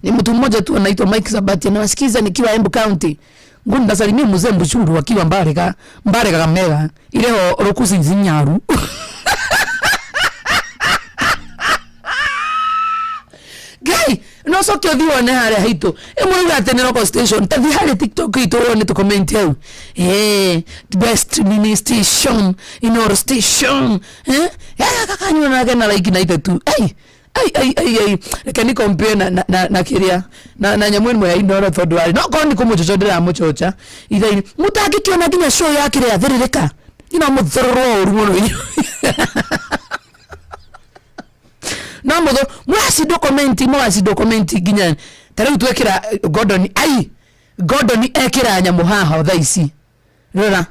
Ni mtu mmoja tu anaitwa Mike Sabati anawasikiza nikiwa Embu County. Ngunda ndasalimia mzee Mbuchuru akiwa Mbare Kakamega. Ireho rokusi nzinyaru. Guy, no so kyo thiwo ne hare haito. E mwe ate ne local station. Ta thi hare TikTok ito wone to comment hau. Best mini station, Inoro station. Kaka nyona na like na itatu. Ai. Ai ai ai ai. Reke ni compare na kiria. Na nyamu ĩmwe ya Inoro tondu ari. No korwo ni kumuchocha ndiramuchocha. Ithaini mutangikiona nginya show ya kiria thiririka. Ina muthororwo ũru mũno. No mũthũ mũracindwo comment, mũgacindwo comment nginya ta rĩu twekĩra Gordon, ai Gordon ekĩra nyamũ haha thaa ici. Rora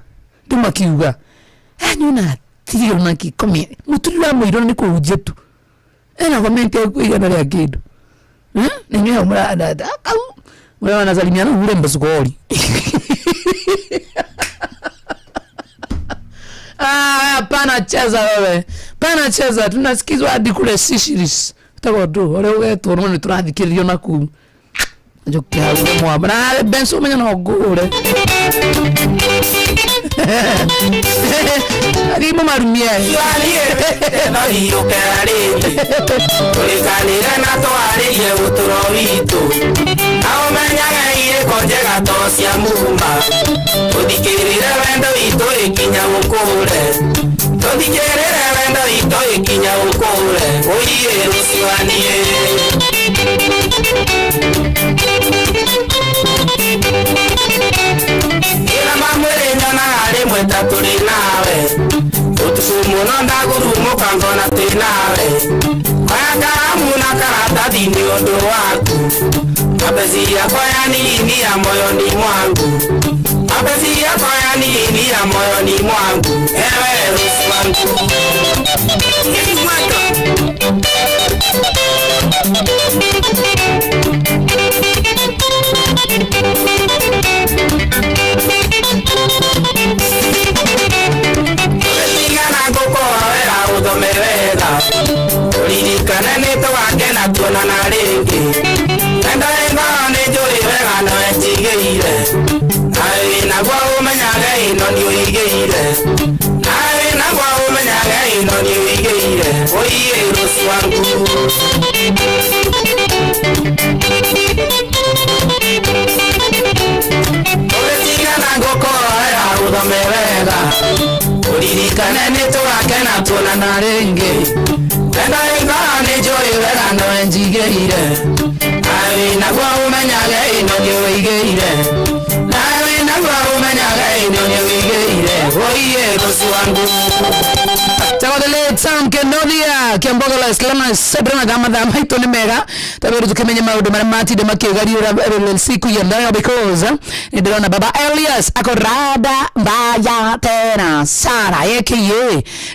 ndũ makiuga anyona tirĩ ona kĩ comment, mũturi wa mũirũ nĩ kũhunjia tu, ena comment yaku igana rĩa kĩndũ. Na inyuĩ hau kau mũranasalimiana urembo sukori. Ah, hapana cheza wewe, pana cheza, tunasikizwa hadi kule Seychelles. Tagwo ndu ũrĩa ũgetwo no nĩ tũrathikĩrĩrio na kuu njoke hau mwamba na Benson menya no ngũre Athiĩ mũmarumie. Tũrĩkanĩre na twarĩrie ũtũro witũ na ũmenyage irĩko njega to cia muma, tũthikĩrĩre wendo witũ ĩkinya ũkũre, tũthikĩrĩre wendo witũ ĩkinya ũkũre, ũiĩ rũciwanie. Ĩra mamwĩrĩ nyonaga rĩmwe ta tũrĩ nawe, ũtukũ mũno ndagurumũka ngona twĩ nawe, oya karamu na karatathi nĩ ũndũ waku, mapenzi yakwa yanililia moyoni mwangu, mapenzi yakwa yanililia moyoni mwangu, ewe Rusi wangu. Tigana ngũkũhoera ũthome wega, ũririkane nĩ tũgakena tuonana rĩngĩ, wendo wĩ ngoro nĩ njũĩ wega nowe njigĩire, nawe wĩnaguo ũmenyage ĩno nĩ ũigĩire, nawe wĩnaguo ũmenyage ĩno nĩ ũigĩire, ũiĩ Rusi wangu. Tũgĩtigana ngũkũhoera ũthome wega, ũririkane nĩ tũgakena tuonana rĩngĩ, wendo wĩ ngoro nĩ njũĩ wega nowe njigĩire, nawe wĩnaguo ũmenyage ĩno nĩ ũigĩire, nawe wĩnaguo ũmenyage ĩno nĩ ũigĩire, ũiĩ Rusi wangu. Tafadhali Sam Kenodia Kiambogo Islamu Sebrana gama thaa maitũ nĩ mega tabĩrũ tũkĩmenye maũndũ marĩa matinde makĩgariũra siku ya leo, because nĩ ndĩrona baba Elias akorada mbaya tena Sara aka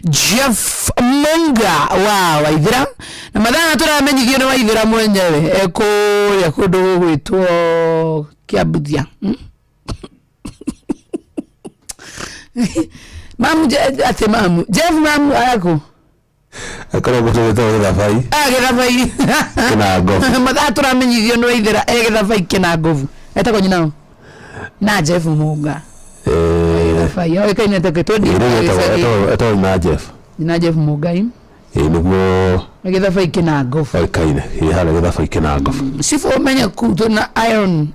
Jeff Munga wa Waithira, na mathaa tũramenyithio nĩ Waithira mwenyewe ekũrĩa kũndũ gũgwĩtwo Kiambuthia. Mamu ati mamu Jeff mamu araku Akorwo gũtũgĩtwo gĩthabai. Ah, gĩthabai. Kĩna ngobu. Mathaa tũramenyithio nĩ Waithira e gĩthabai kĩna ngobu, etagwo nyina na Jeff Munga. Gĩthabai oĩkaine ta gĩtwendi. Etagwo nyina Jeff. Nyina Jeff Mungai. Ĩĩ nĩguo. Gĩthabai kĩna ngobu. Oĩkaine ĩ harĩa gĩthabai kĩna ngobu. Cibũ ũmenye kuu twĩna iron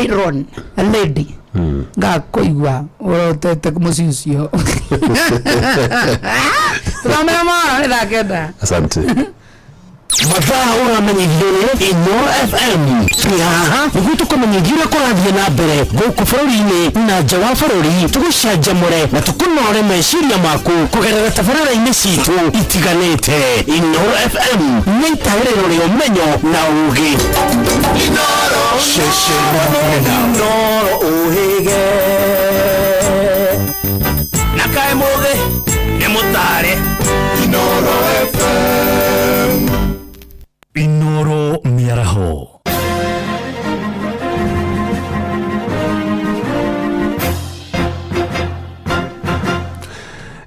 iron lady ngakũigua ũrotete mũciĩ ũcio. Tũthomere mohoro nĩ thaa 9. Asante. Mathaa ũramenyithio nĩ Inooro FM. Twĩ haha nĩguo tũkũmenyithie ũrĩa kũrathiĩ na mbere gũkũ bũrũri-inĩ na nja wa bũrũri, tũgũcanjamũre na tũkũnore meciria maku kũgerera tabarĩra-inĩ citũ itiganĩte. Inooro FM nĩ itaĩrĩro rĩa ũmenyo na ũũgĩ. Inooro ũhĩge na kaĩ mũgĩ nĩ mũtare. Inooro FM. Inooro mĩaraho.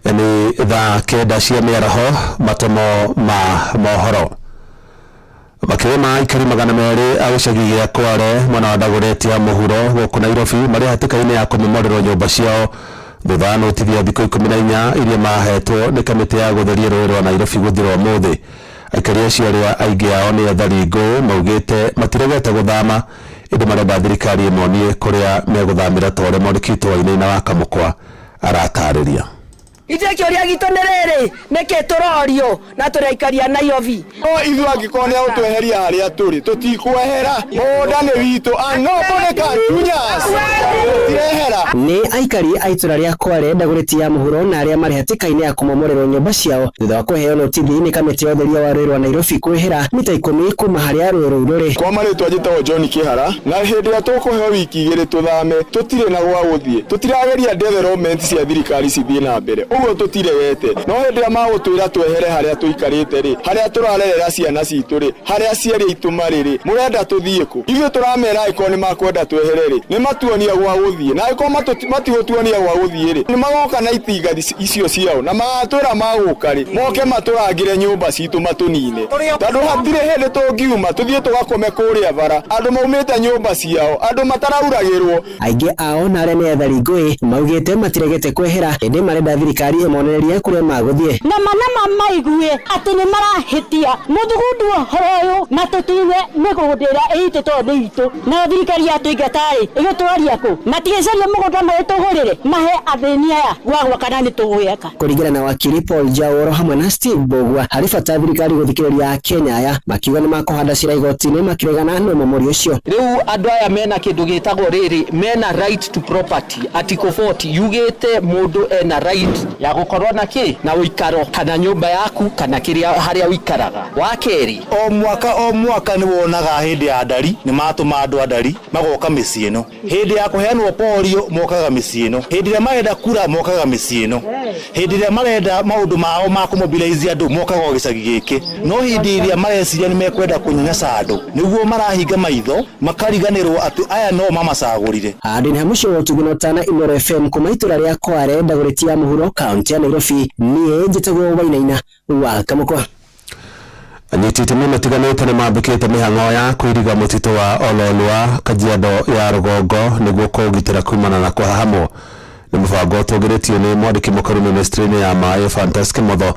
Nĩ thaa 9 cia mĩaraho, matomo ma mohoro. Makĩria ma aikari 200 a gĩcagi gĩa Kware mwena wa Dagoretti ya mũhuro gũkũ Nairobi marĩ hatĩka-inĩ ya kũmomorerwo nyũmba ciao thutha wa notithi ya thikũ 14 iria mahetwo nĩ kamĩtĩ ya gũtheria rũĩ rwa Nairobi gũthira ũmũthĩ. Aikari acio arĩa aingĩ ao nĩ ethari ngũĩ maugĩte matiregete gũthama, ĩndĩ marenda thirikari ĩmonie kũrĩa megũthamĩra ta ũrĩa mwandĩki witũ wa Wainaina wa Kamũkwa aratarĩria. Ithuĩ kĩũria gitũ nĩ rĩrĩ, nĩkĩ tũrorio na tũraikaria Nairobi? No ithuĩ angĩkorwo nĩ agũtweheria harĩa tũrĩ, tũtikwehera. Mũgũnda nĩ witũ and nobody can do us. Tũtirehera. Nĩ aikari a itũra rĩa Kware Ndagũrĩti ya mũhuro na arĩa marĩ hatĩka-inĩ ya kũmomorerwo nyũmba ciao thutha wa kũheo notithi nĩ kamĩtĩ ya ũtheria wa rũĩ rwa Nairobi kwĩhĩra mita ikũmi kuma harĩa rũĩ rũu rũrĩ. Kwa marĩtwa njĩtagwo John Kĩhara, na hĩndĩ ĩrĩa tũkũheo wiki igĩrĩ tũthame, tũtirĩ na gwa gũthiĩ. Tũtirageria development cia thirikari cithiĩ na mbere, ũguo tũtiregete. No hĩndĩ ĩrĩa magũtwĩra twehere harĩa tũikarĩte rĩ, harĩa tũrarerera ciana citũ rĩ, harĩa aciari aitũ marĩ rĩ, mũrenda tũthiĩ kũ? Ithuĩ tũramera angĩkorwo nĩ makwenda twehere rĩ, nĩ matuonie gwa gũthiĩ, na angĩkorwo matigũtuonia gwa gũthiĩ rĩ, nĩ magoka na itinga icio ciao na magatwĩra magũka rĩ, moke matũrangĩre nyũmba citũ matũnine, tondũ hatirĩ hĩndĩ tũngiuma tũthiĩ tũgakome kũrĩa bara, andũ maumĩte nyũmba ciao, andũ matarauragĩrwo. Aingĩ ao na arĩa nĩ ethari ngũĩ maugĩte matiregete kwehera ĩndĩ marenda thirikari ĩmonererie kũrĩa magũthiĩ. Nama nama maigue atĩ nĩ marahĩtia mũthugundu ũhoro ũyũ matũtunywe mĩgũnda ĩrĩa ĩitĩtwo nĩ itũ, nayo thirikari yatũingata-rĩ ĩgĩtwaria kũ? Matigĩcaria mũgũnda magĩtũgũrĩre mahe athĩni aya gwa gwaka na nĩ tũgwĩaka. Kũringana na wakiri Paul Njaũro hamwe na Steve Mbugua, harĩ bata thirikari gũthikĩrĩria Akenya aya makiuga nĩ makũhanda cira igoti-inĩ makĩregana na ũmomori ũcio. Rĩu andũ aya mena kĩndũ gĩtagwo rĩrĩ, mena right to property, article 40 yugĩte mũndũ ena right ya gũkorwo na kĩ, na ũikaro kana nyũmba yaku kana kĩrĩa harĩa ũikaraga. Wa kerĩ, o mwaka o mwaka nĩ wonaga hĩndĩ ya ndari nĩ matũma andũ a ndari magoka mĩciĩ ĩno, hĩndĩ ya kũheanwo polio mokaga mĩciĩ ĩno, hĩndĩ ĩrĩa marenda kura mokaga mĩciĩ ĩno, hĩndĩ ĩrĩa marenda maũndũ mao ma kũmobilize andũ mokaga o gĩcagi gĩkĩ, no hĩndĩ ĩrĩa mareciria nĩ mekwenda kũnyanyasa andũ nĩguo marahinga maitho makariganĩrwo atĩ aya no mamacagũrire. Ndĩ mũciĩ wa ũtugi na ũtana Inooro FM kuma itũra rĩa Kware Ndagũrĩti ya mũhuro kaunti ya Nairobi. Niĩ njĩtagwo Wainaina wa Kamũkwa. Anyiti itemi matiganĩte nĩ mambĩkĩte mĩhang'o ya kũiriga mũtitũ wa Ololua Kajiado ya rũgongo nĩguo kũũgitĩra kumana na kũhahamwo. Nĩ mũbango ũtũgĩrĩtio nĩ mwandĩki mũkaru ministry-inĩ ya maĩ Ephantus Kimotho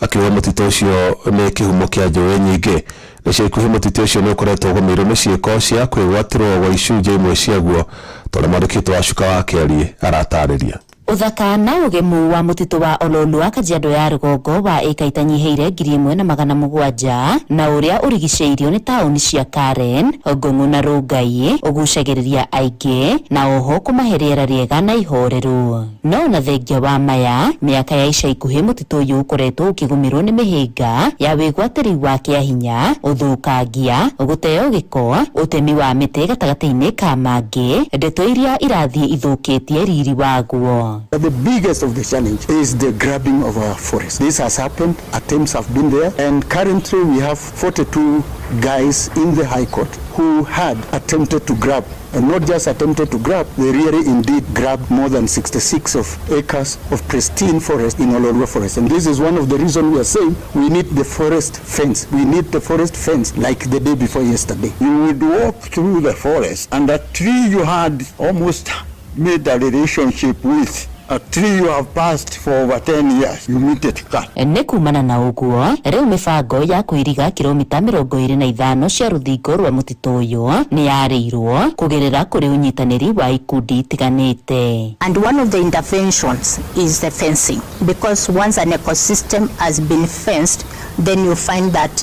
akiuga mũtitũ ũcio nĩ kĩhumo kĩa njũĩ nyingĩ. Ica ikuhĩ mũtitũ ũcio nĩ ũkoretwo ũgũmĩirwo nĩ ciĩko cia kwĩgwatĩrwo gwa icunjĩ imwe ciaguo ta ũrĩa mwandĩki witũ wa Cuka wa Kĩarie aratarĩria. Ũthaka na ũgemu wa mũtitũ wa Ololua Kajiado ya rũgongo wa ĩka itanyihĩire 1700 na ũrĩa ũrigicĩirio nĩ taũni cia Karen, Ngong'o na Rongai ũgucagĩrĩria aingĩ na oho kũmahe rĩera rĩega na ihoreru. No ona thengia wa maya, mĩaka ya ica ikuhĩ mũtitũ ũyũ ũkoretwo ũkĩgũmĩrwo nĩ mĩhĩnga ya wĩgwatĩri wa kĩahinya, ũthũkangia, gũteo gĩko, ũtemi wa mĩtĩ gatagatĩ-inĩ ka mangĩ, ndeto iria irathiĩ ithũkĩtie riri waguo. The biggest of the challenge is the grabbing of our forest. This has happened, attempts have been there, and currently we have 42 guys in the High Court who had attempted to grab, and not just attempted to grab, they really indeed grabbed more than 66 of acres of pristine forest in Ololua Forest. And this is one of the reasons we are saying we need the forest fence. We need the forest fence like the day before yesterday. You would walk through the forest and a tree you had almost made a relationship with, a tree you have passed for over 10 years, you meet it cut. Nĩ kumana na ũguo rĩu mĩbango ya kũiriga kilomita 25 cia rũthingo rwa mũtitũ ũyũ nĩ yarĩirwo kũgerera kũrĩ ũnyitanĩri wa ikundi itiganĩte. And one of the interventions is the fencing, because once an ecosystem has been fenced, then you find that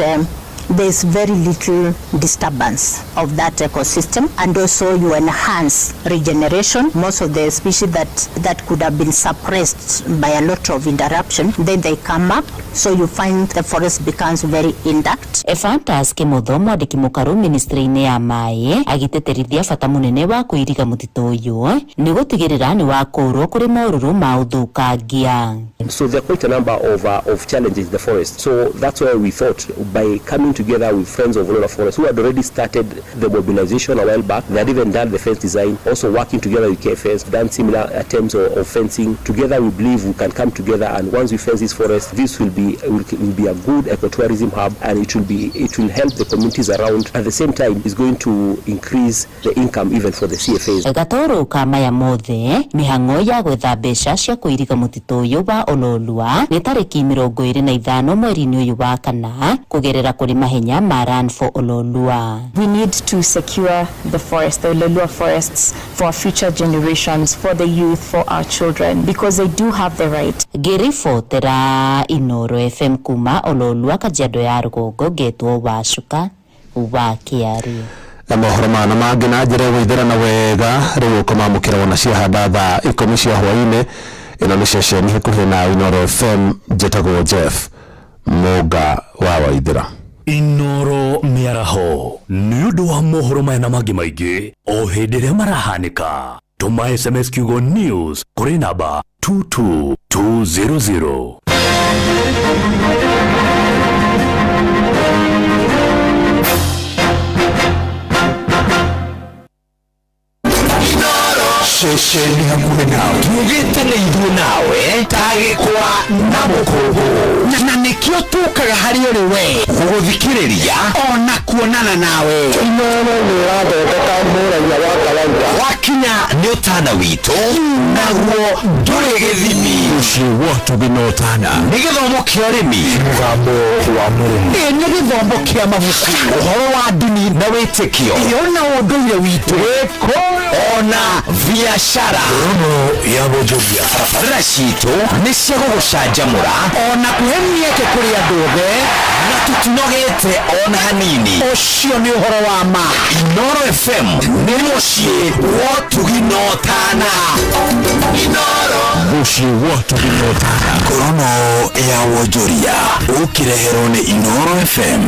there's very little disturbance of that ecosystem, and also you enhance regeneration. Most of the species that could have been suppressed by a lot of interruption, then they come up, so you find the forest becomes very intact. Ephantus Kimotho, mwandĩki mũkaru ministry-inĩ ya maĩ, agĩtĩtĩrithia bata mũnene wa kũiriga mũtitũ ũyũ nĩ gũtigĩrĩra nĩ wakũrwo kũrĩ morũrũ ma ũthũkangia. So there are quite a number of challenges in the forest. So that's why we thought by coming together with Friends of Ololua Forest, who had already started the mobilization a while back, they had even done the fence design, also working together with KFS, done similar attempts of fencing. Together we believe we can come together, and once we fence this forest, this will be a good ecotourism hub, and it will help the communities around. At the same time, it's going to increase the income even for the CFAs. Gatoro ka maya mothe mĩhang'o ya gwetha mbeca cia kũiriga mũtitũ ũyũ wa Ololua nĩ tarĩki 25 mweri-inĩ ũyũ wa kana kũgerera kũrĩ mahenya ma Run for Ololua. We need to secure the forest, the Ololua forests, for our future generations, for the youth, for our children, because they do have the right. Ngĩribotera Inooro FM kuma Ololua Kajiado ya rũgongo, ngetwo Wacuka wa Kĩarie. Mohoro maya na mangĩ na njĩra ĩgũithĩrana wega rĩu ũkũmamũkĩra wona ciahanda thaa ikũmi cia hwaĩ-inĩ. Ĩno nĩ ceceni hakuhĩ na Inooro FM, njĩtagwo Jeff Mũnga wa Waithĩra. Inooro mĩaraho nĩ ũndũ wa mohoro maya na mangĩ maingĩ o hĩndĩ ĩrĩa marahanĩka. Tũma SMS kiugo news kũrĩ namba 22200. Ceceni hakuhĩ nawe tugĩte nĩ ithuĩ nawe ta gĩkwa na mũkũngũ na nĩkĩo tũkaga harĩ ũrĩ we gũgũthikĩrĩria ona kuonana nawe. Inooro nĩ ĩrathondeka mũraia wa kawaida wakinya nĩ ũtana witũ naguo ndũrĩ gĩthimi. Mũciĩ wa ũtugi na ũtana nĩ gĩthomo kĩa ũrĩmi, mũgambo wa mũrĩmi, ĩ nĩ gĩthomo kĩa mabuku, ũhoro wa ndini na wĩtĩkio, ĩyo na ũndũire witũ, ona biacara. Ngorono ya Bonjovia, barabara citũ nĩ cia gũgũcanjamũra ona kũhe mĩeke kũrĩ andũ othe, na tũtinogete ona hanini. Ũcio nĩ ũhoro wa ma. Inooro FM nĩ mũciĩ wa ũtugi na ũtana. Inooro mũciĩ wa ũtugi na ũtana. Ngorono ya Wonjoria ũkĩreherwo nĩ Inooro FM.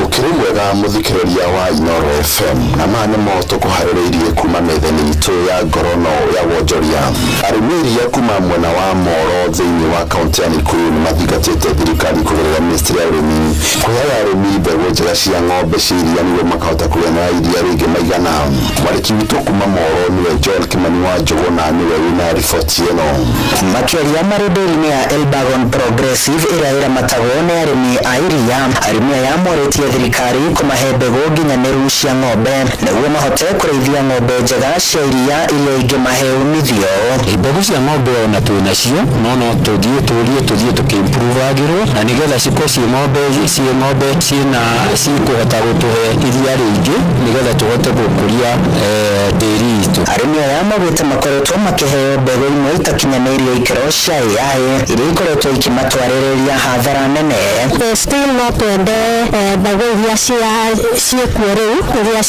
Ũkĩrĩ mwega mũthikĩrĩria wa Inooro FM, na maya nĩmo tũkũharĩrĩirie kuma metha-inĩ itũ ya Ngorono ya Wonjoria. Arĩmi iria kuma mwena wa Moro thĩinĩ wa kaunti ya Nakuru nĩ mathingatĩte thirikari kũgerera ministry ya ũrĩmi kũheaga arĩmi mbegũ njega cia ng'ombe cia iria nĩguo makahota kũgĩa na iria rĩingĩ maigana. Mwandĩki witũ kuma Moro nĩwe John Kimani wa Njũgũna, nĩwe wĩna riboti ĩno. Makĩaria marĩ ndĩri-inĩ ya Elbagon Progressive ĩrĩa ĩramatagwo nĩ arĩmi a iria, arĩmi aya morĩtie thirikari kũmahe mbegũ nginyanĩru cia ng'ombe nĩguo mahote kũrĩithia ng'ombe njega cia iria iria ingĩmahe umithio. Mbegũ cia ng'ombe ona twĩ nacio, no no tũthiĩ tũrie tũthiĩ tũkĩimpruvagĩrwo na nĩgetha cikorwo ciĩ ng'ombe ciĩ ng'ombe ciĩna cikũhota gũtũhe iria rĩingĩ nĩgetha tũhote gũkũria ndĩri itũ. Arĩmi aya maugĩte makoretwo makĩheo mbegũ imwe itakinyanĩirie ikĩro cia AI iria ikoretwo ikimatwarĩrĩria hathara nene. Still no twende mbegũ iria ciĩkuo rĩu, iria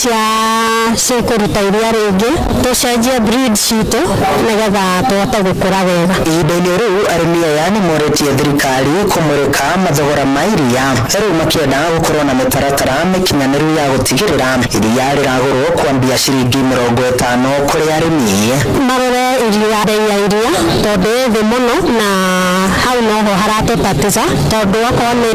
cikũruta iria rĩingĩ, tũcenjie breed citũ nĩgetha tũhote gũkũra wega. Ihinda-inĩ rĩu arĩmi aya nĩ morĩtie thirikari kũmũrĩka mathogora ma iria, rĩu makĩenda gũkorwo na mĩtaratara mĩkinyanĩru ya gũtigĩrĩra iria rĩragũrwo kwambia ciringi 50 kũrĩ arĩmi. Marore iria, bei ya iria tondũ ĩ thĩ mũno na hau noho haratũtatiza, tondũ okorwo nĩ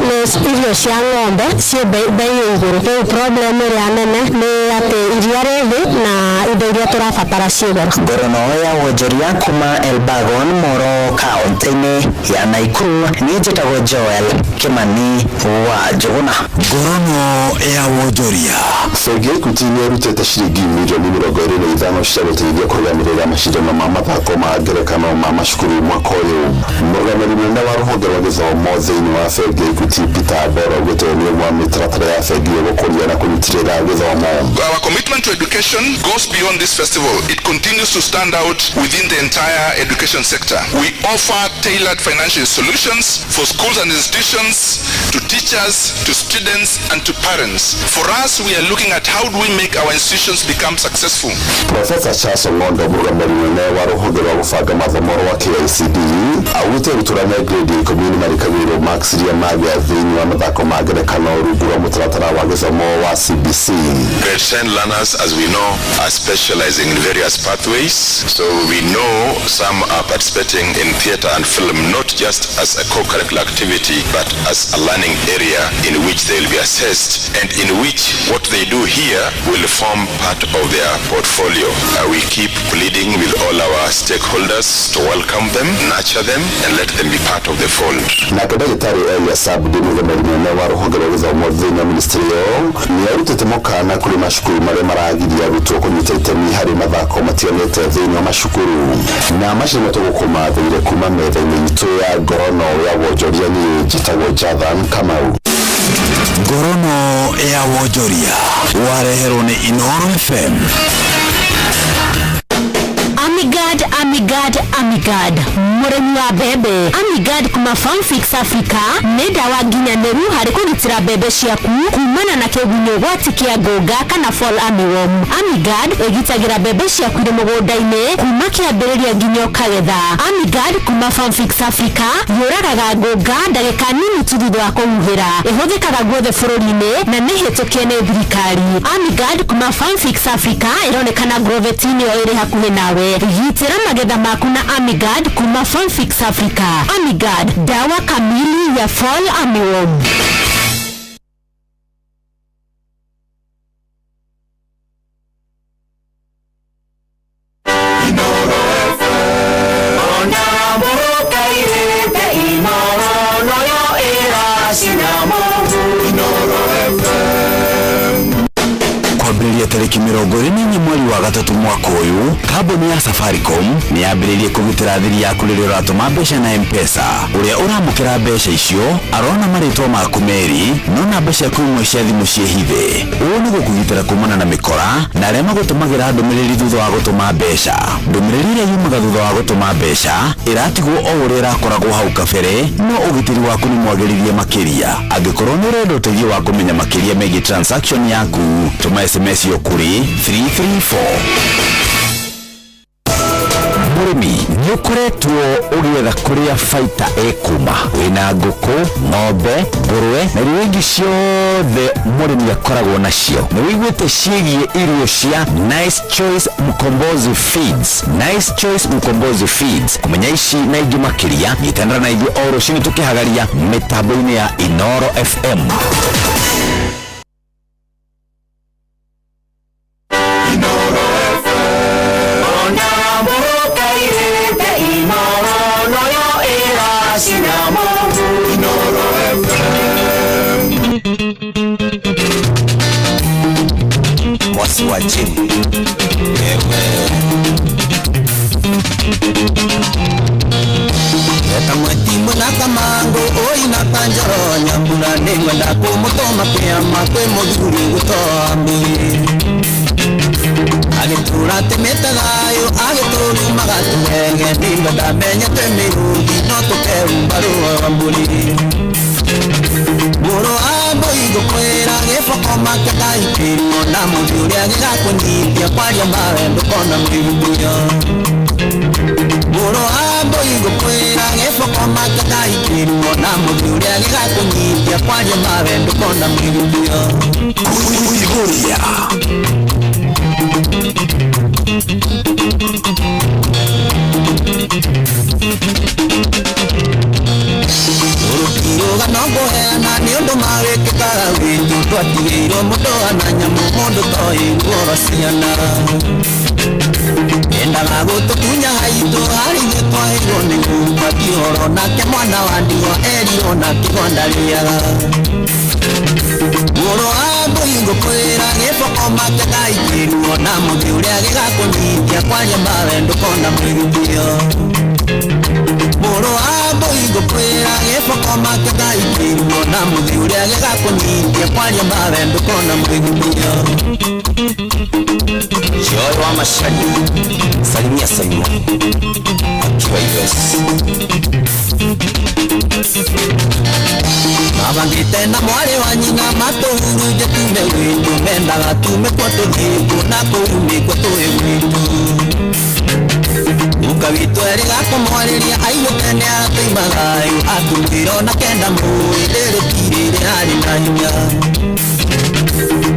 irio cia ng'ombe ciĩ bei ĩ igũrũ. Rĩu problem ĩrĩa nene nĩ atĩ iria rĩ thĩ na indo iria tũrabatara ciĩ goro. Ngorono ya Wonjoria kuma Elbagon Moro kaunti-inĩ ya Nakuru, niĩ njĩtagwo Joel Kimani wa Njũgũna. Ngorono ya Wonjoria. Bengi ya Equity nĩ ĩrutĩte ciringi mirioni 25 cia gũteithia kũrũgamĩrĩra macindano ma mathako ma ngerekano ma macukuru mwaka ũyũ. Mũrũgamĩrĩri mũnene wa rũhonge rwa gĩthomo thĩinĩ wa bengi ya Equity Peter Boro augĩte nĩ ũmwe wa mĩtaratara ya bengi ĩyo gũkũria na kũnyitĩrĩra gĩthomo. Our commitment to education goes beyond this festival. It continues to stand out within the entire education sector. We offer tailored financial solutions for schools and institutions, to teachers, to students, and to parents. For us, we are looking at how do we make our institutions become successful. Professor Charles Ong'ondo, mũrũgamĩrĩri mũnene wa rũhonge rwa gũbanga mathomo rwa KICD, augĩte arutwo arĩa me grade ya ikũmi nĩ marĩkagĩrĩrwo marks iria magĩa thĩinĩ wa mathako ma ngerekano rungu rwa mũtaratara wa gĩthomo wa CBC. Grade 10 learners, as we know, are specializing in various pathways. So we know some are participating in theater and film not just as a co-curricular activity, but as a learning area in which they will be assessed and in which what they do here will form part of their portfolio. We keep pleading with all our stakeholders to welcome them, nurture them, and let them be part of the fold. Nake ndagĩtarĩ Elias Abdi, mũrũgamĩrĩri mũnene wa rũhonge rwa gĩthomo thĩinĩ wa ministry ĩyo, nĩ arutĩte mũkana kũrĩ macukuru marĩa maragiria arutwo kũnyita itemi harĩ mathako matiganĩte thĩinĩ wa macukuru. Na macio nĩmo tũgũkũmathĩire kuma metha-inĩ itũ ya Ngorono ya Wonjoria. Niĩ njĩtagwo Jathan Kamau. Ngorono ya Wonjoria wareherwo nĩ Inooro FM. Amigard Amigard, Amigard mũrĩmi wa mbembe. Amigard kuma Farmfix Africa nĩ ndawa nginyanĩru harĩ kũgitĩra mbembe ciaku kumana na kĩgunyũ gwati kĩa ngũnga kana fall armyworm. Amigard ĩgitagĩra mbembe ciaku irĩ mũgũnda-inĩ kuma kĩambĩrĩria nginya ũkagetha. Amigard kuma Farmfix Africa yũragaga ngũnga ndagĩka nini tu thutha wa kũhuhĩra. Ĩhũthĩkaga guothe bũrũri-inĩ na nĩ hĩtũkie nĩ thirikari. Amigard kuma Farmfix Africa ĩronekana Grovetini o ĩrĩ hakuhĩ nawe. Gitĩra magetha maku na Amigard kuma Farmfix Africa. Amigard, dawa kamili ya fall armyworm. Kwambĩrĩria tarĩki 24 mweri wa gatatũ mwaka ũyũ, kambuni ya Safaricom nĩ yambĩrĩirie kũgitĩra thiri yaku rĩrĩa ũratũma mbeca na M-Pesa. Ũrĩa ũramũkĩra mbeca icio arona marĩtwa maku merĩ, no namba ciaku imwe cia thimũ ciĩhithe. Ũũ nĩ gũkũgitĩra kumana na mĩkora na arĩa magũtũmagĩra ndũmĩrĩri thutha wa gũtũma mbeca. Ndũmĩrĩri ĩrĩa yumaga thutha wa gũtũma mbeca ĩratigwo o ũrĩa ĩrakoragwo hau kabere, no ũgitĩri waku nĩ mwagĩrithie makĩria. Angĩkorwo nĩ ũrenda ũteithio wa kũmenya makĩria megiĩ transaction yaku, tũma SMS yo kũrĩ 334. Mũrĩmi, nĩ ũkoretwo ũgĩetha kũrĩa baita ĩkuma. Wĩna ngũkũ, ng'ombe, ngũrwe na irio ingĩ ciothe mũrĩmi akoragwo nacio. Nĩ wĩiguĩte ciĩgiĩ irio cia Nice Choice Mkombozi Feeds? Nice Choice Mkombozi Feeds. Kũmenya ici na ingĩ makĩria, nyitanĩra na ithuĩ o rũcinĩ tũkĩhagaria mĩtambo-inĩ ya Inoro FM. Mwasi wa Jim. Ewe. Eta mwetimbo na kamango oi na kanjoro nyambura nengwenda kumutoma kĩama kwĩ mũthuri gũtoa agĩtũra temete thayũ agĩtũrumaga tũgege nĩngwenda menye twĩ mĩrũthi no tũkerumba rũa mbũri mũrũ wa mbũi ngũkwĩra gĩboko make kahikĩrwo na mũthi ũrĩa gĩgakũnyitia kwaria mawe ndũkona mwĩgumbio mũrũ wa mbũi ngũkwĩra gĩboko make kahikĩrwo na mũthi ũrĩa gĩgakũnyitia kwaria mawe ndũkona mwĩgumbio. Kuihuria. Rũruga no ngũheana nĩ ũndũ mawĩkĩkaga witũ twatigĩirwo mũndũ ana nyamũ mũndũ toĩ ruo ciana endaga gũtũtunya haitũ harĩ ithuĩ twaheirwo nĩ nyũmba kĩhoro nake mwana wa ndigwa erirwo na kĩgonda rĩaga mũrũ wa mbũi ngũkwĩra gĩboko make kahikĩrwo na mũthĩ ũrĩa gĩgakũnyitia kwaria mawe ndũkona mwĩgumbio mũrũ wa mbũi ngũkwĩra gĩboko make kahikĩrwo na mũthĩ ũrĩa gĩgakũnyitia kwaria mawe ndũkona mwĩgumbio. Joy wa Mashani, salimia Salimia akiwa US. Mabangĩte na mwarĩ wa nyina matũhurunje tume gwitũ mendaga tume kwa tũthiĩ kũ na kũu nĩkuo tũĩ gwitũ Guka witũ erĩga kũmwarĩria aiguĩte nĩ atũima thayũ atumĩra ona kenda mũĩ rĩrĩ tirĩrĩ harĩ na hinya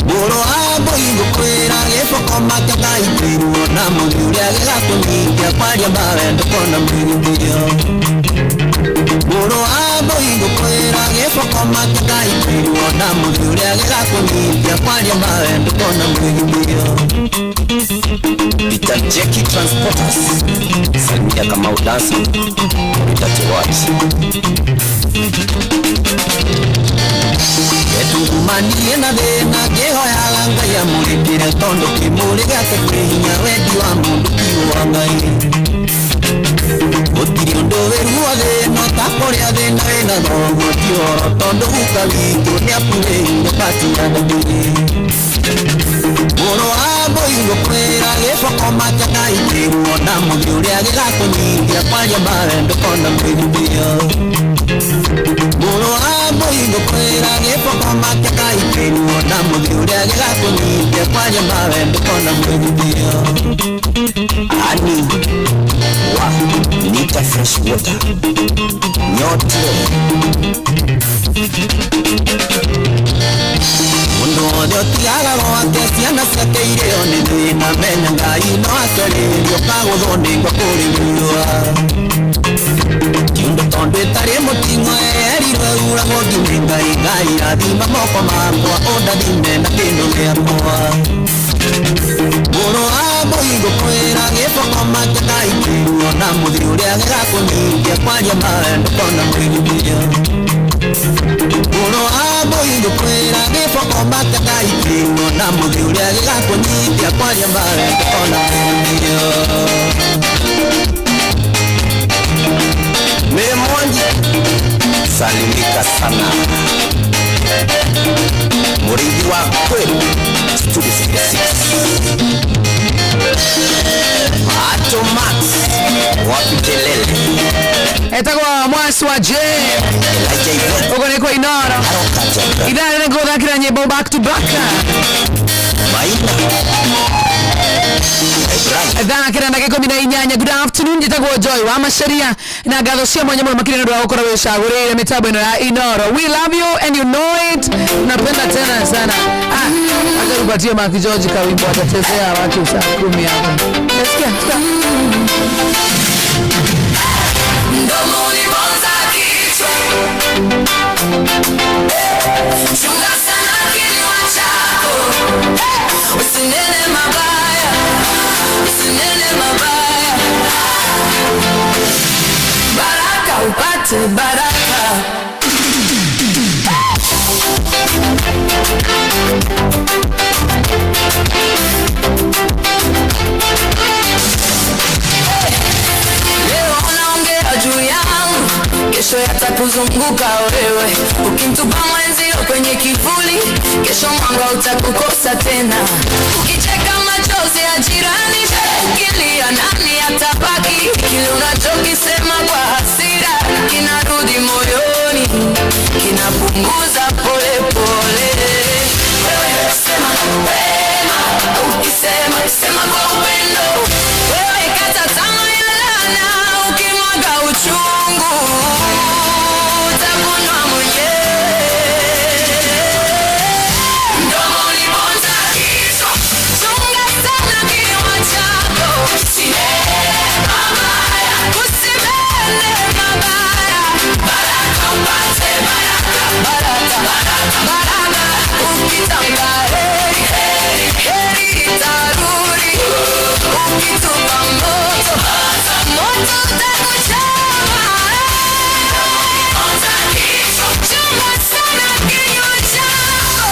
mũrũ wa mbũi ngũkwĩra gĩboko make kahikĩrwo na mũthi ũrĩa gĩgakũnyitia kwaria mawe ndũkona mwĩgumbio mũrũ wa mbũi ngũkwĩra gĩboko make kahikĩrwo na mũthi ũrĩa gĩgakũnyitia kwaria mawe ndũkona mwĩgumbio. Peter Jackie Transporters, salimia Kamau Dansa, Peter Chewat. Getungumanirie na thĩna ngĩhoyaga Ngai amũrĩkĩre tondũ kĩmũrĩ gĩake kwĩ hinya wendi wa mũndũ ti wa Ngai gũtirĩ ũndũ wĩ ruo thĩna ta kũrĩa thĩna wĩna thoguo ti ũhoro tondũ guka witũ nĩakuĩire bati ya ndũrĩ mũrũ wa mbũi ngũkwĩra gĩboko make kahikĩrwo na mũthĩ ũrĩa Gĩgakũnyitia kwaria mawe ndũkona mwĩguthio. Mũrũ wa mũingo kwĩra gĩboko make kaikĩruo na mũthĩ ũrĩa gĩgakũnyitia kwaria mawe ndũkona mwĩguthio. Ani wa Nita Fresh Water nyote Mundu wothe ũtigaga gwake ciana ciake irĩo nĩ thĩna menya Ngai no acerĩrio kagũthwo nĩ ngwa kũrĩ riũa. Kiundo tondũ ĩtarĩ mũting'o erirwo ĩuragwo nginya Ngai Ngai rathima moko makwa ũndathime na kĩndũ gĩakwa. Mũrũ wa mũingo kwĩra gĩboko make kaikĩruo na mũthĩ ũrĩa gĩgakũnyitia kwaria mawe ndũkona mwĩguthio. Mũrũ wa mũingo kwĩra gĩboko make kaikĩruo na mũthĩ ũrĩa gĩgakũnyitia kwaria mawe ndũkona mwĩguthio. Mary Mwangi salimika sana murithi wa kweli Studio 66 Macho Max wapi kelele Etagwo Mwasi wa J ugo nĩ kwa Inoro ithaa rĩrĩ ngũthakĩra nyĩmbo back to back thaa kenda ndagĩka 18. Good afternoon, njĩtagwo Joy wa Macharia na ngatho cia mwanya mũno makĩria nĩ ũndũ wa gũkorwo wĩcagũrĩire mĩtambo ĩno ya Inoro. We love you and you know it, napenda tena sana. Acha tupatie Mark George kawimbo atachezea watu saa 10 hapo. Nasikia Mdomo uliponza kichwa, chunga sana kinywa chako, usinene mabaya, usinene mabaya, baraka upate baraka. Leo unaongea juu yangu, kesho yatakuzunguka wewe. Ukimtupa mwenzio kwenye kivuli, kesho mwanga utakukosa tena. Ukicheka machozi ya jirani, ukilia nani atabaki? Kile unachokisema kwa hasira kinarudi moyoni, kinapunguza pole pole. Wewe sema wema, ukisema sema kwa upendo. Wewe kata tamaa ya laana, ukimwaga uchungu utakunwa mwenyewe. Mdomo uliponza kichwa, chunga sana kinywa chako, usinene mabaya, usinene mabaya, baraka upate baraka, baraka, baraka, ukitamka heri, heri, heri itarudi, ukitupa moto, moto utakuchoma. Chunga sana kinywa chako.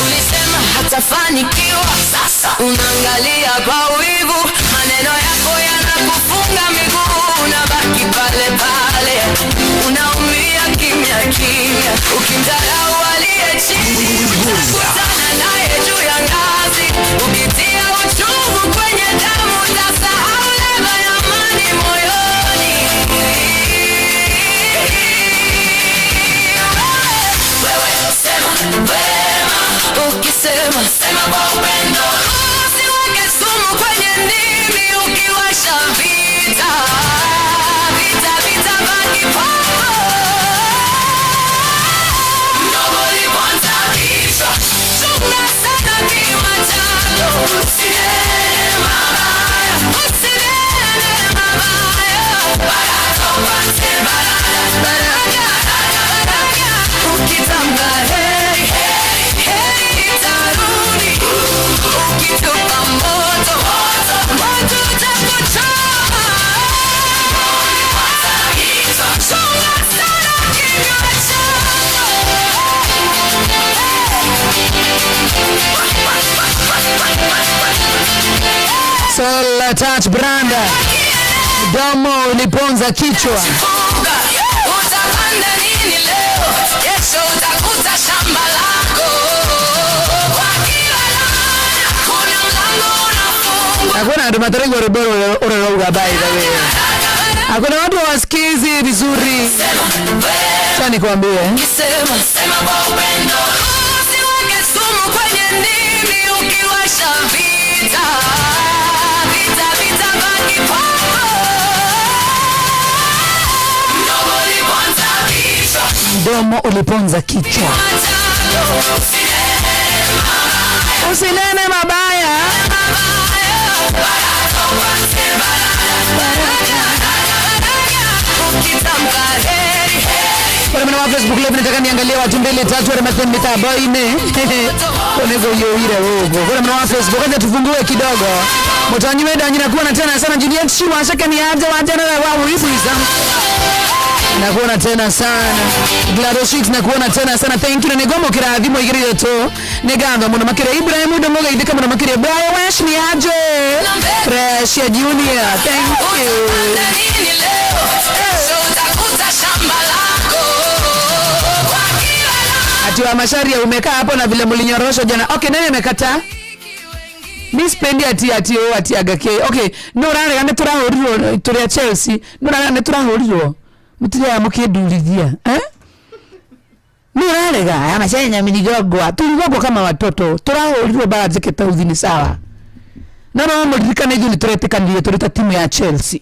Ulisema hatafanikiwa, sasa unaangalia kwa wivu, maneno yako yanakufunga miguu, unabaki pale pale, unaumia kimya kimya, ukimdharau aliye chini, utakutana naye juu ya ngazi, ukitia uchungu kwenye damu, utasahau ladha ya amani moyoni. Wewe sema wema, ukisema sema kwa upendo, usiweke sumu kwenye ndimi, ukiwasha vita, vita vitabaki papo. Mdomo uliponza kichwa, chunga sana kinywa chako, usinene mabaya, usinene mabaya, baraka upate baraka, baraka, baraka, ukitamka heri, heri, heri itarudi, ukitupa moto, moto utakuchoma. Chunga sana kinywa chako. Soul Touch Brand, mdomo uliponza kichwa. Funga, utapanda nini leo? Kesho utakuta shamba lako. Kwa kila laana kuna mlango Hakuna andu mataraigua rwimbo rũrĩa rũrauga by the way. Hakuna watu wasikizi vizuri. Sasa nikwambie. Sema, sema kwa upendo. Usiweke sumu kwenye ndimi ukiwasha vita. Vita, vita baki kwako. Mdomo uliponza kichwa. Mdomo uliponza kichwa. Usinene mabaya. Kwa maana wa Facebook Live nataka niangalie watu mbili tatu wale matendo mitambo-inĩ onego yoire huko. Kwa maana wa Facebook acha tufungue kidogo. Mtanyi wenda nyina kuona tena sana Juliet Shiwa shaka ni aje wajana wa wifuiza. Nakuona tena sana Gladys Shix, nakuona tena sana, thank you. Na nigomo kirathimo igirire tu nigatho muno makire Ibrahim ndongo geithika muno makire Brian Wesh ni aje Fresh ya Junior, thank you. Ati wa Macharia umekaa hapo na vile mlinyorosha jana. Okay, nani amekataa? Mi sipendi ati ati o ati agake. Okay, no rarega nĩ tũrahũrirwo tũrĩ a Chelsea. No rarega nĩ tũrahũrirwo. Mũtirĩa mũkĩndurithia. Eh? No rarega aya Macharia nyaminigogwa. Tuligogwa kama watoto. Tũrahũrirwo bara njĩke tauthi ni sawa. No no mũririkane ithuĩ nĩ tũretĩkanire tũrĩ ta timu ya Chelsea.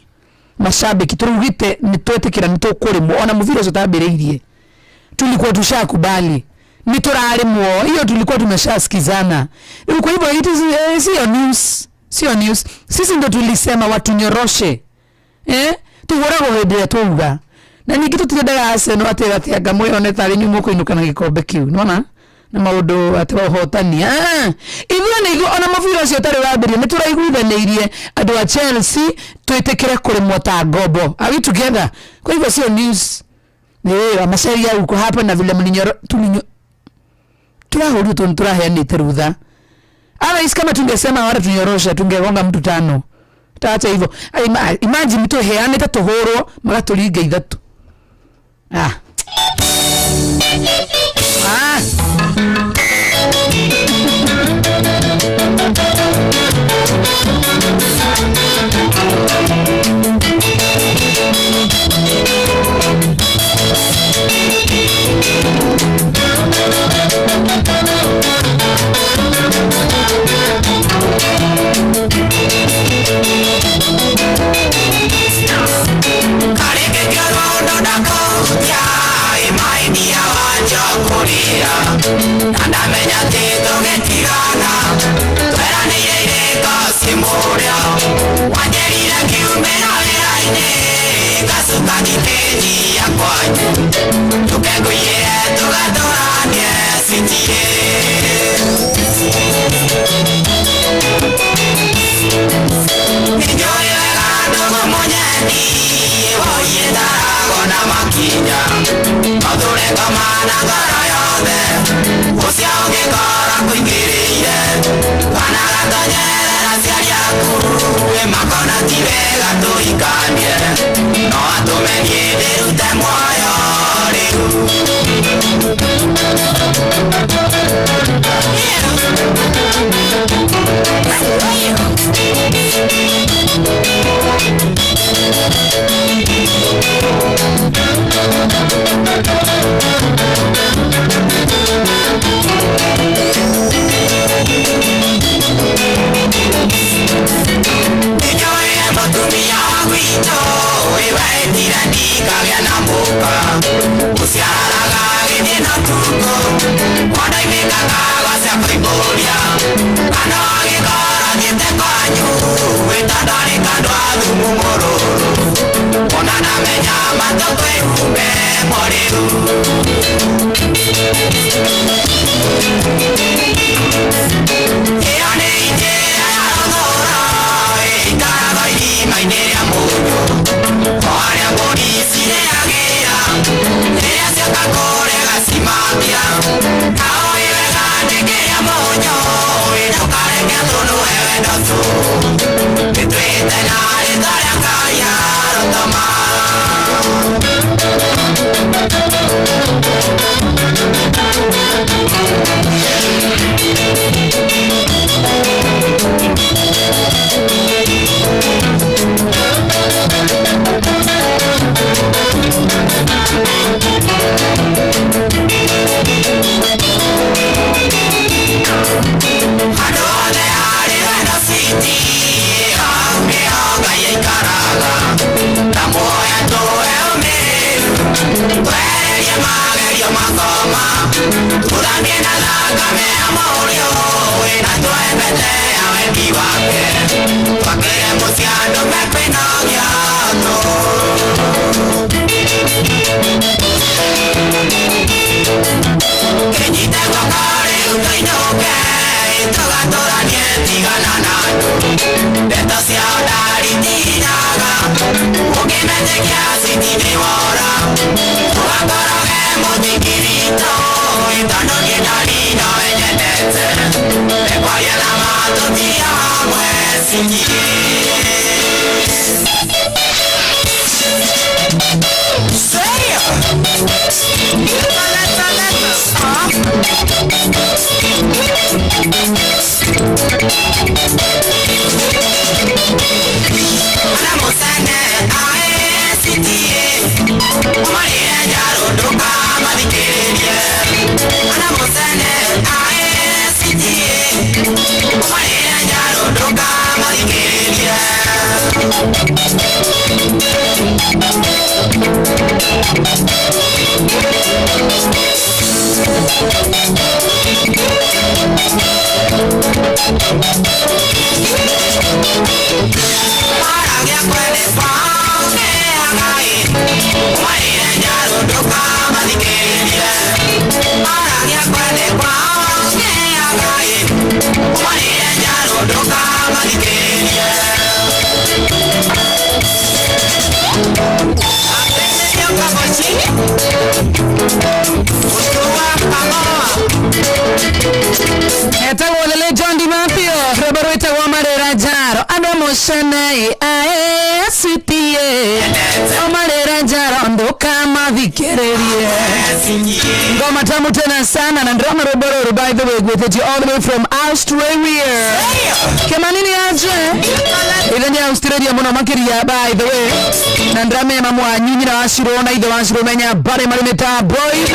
Mashabiki tũrugĩte nĩ twetĩkĩra nĩ tũkũrĩmwo ona mũbira ũcio ũtambĩrĩirie. Tulikuwa tushakubali. Ni turarimwo hiyo tulikuwa tumeshasikizana. Kwa hivyo it is sio news, sio news. Sisi ndo tulisema watunyoroshe. Tuhoragwo hĩndĩ ĩrĩa twauga. Na ningĩ tũtiendaga Arsenal atĩ atĩ anga mwĩone tarĩ inyuĩ mũkũinũka na gĩkombe kĩu. Nĩwona? Na maũndũ atĩ wa ũhotani. Ithuĩ nĩ ithuĩ ona mũbira ũcio ũtarĩ wambĩrĩria nĩ tũraiguithanĩirie andũ a Chelsea twĩtĩkĩre kũrĩmwo ta ngombo. Are we together? Kwa hivyo sio news. Macharia uko hapa na vile mlinyoro tulinyo turahuru tu turaheanite rutha. Otherwise kama tungesema wala tunyorosha tungegonga mtu tano. Taacha hivyo. Imagine mtu heane ta tuhurwo magaturinga ithatu. Etagwo Lele John Di Matteo rwĩmbo rwĩtagwo Marĩra Njaro andũ mũcenei ACPA o Marĩra Njaro ndũkamathikĩrĩrie. Ngoma tamu tena sana na ndĩrona rwĩmbo rũrũ, by the way, gwĩtĩtio all the way from Australia. Kĩmanini aje ithe nĩ Australia mũno makĩria, by the way, na ndĩramenya mamu wanyu, nyina wa Shiro na ithe wa Shiro menya barĩ marĩ mĩtambo-inĩ.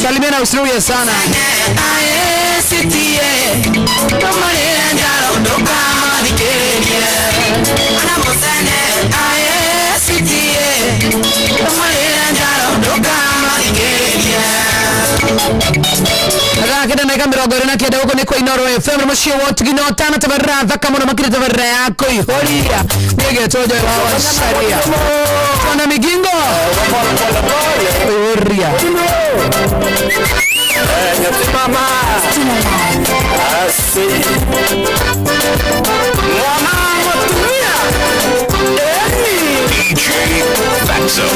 Salimia na Australia sana. ACTA Marĩra Njaro ndũkamathikĩrĩrie. ACTA Marĩra Njaro ndũkamathikĩrĩrie. Thaa 9:29 gũkũ nĩ kwa Inooro FM mũciĩ wa ũtugi na ũtano, tabarĩra thaka mũno makĩria, tabarĩra ya kũihũria nĩgetwo Joy wa Wacaria Twana Migingo kũihũria. DJ Fatso.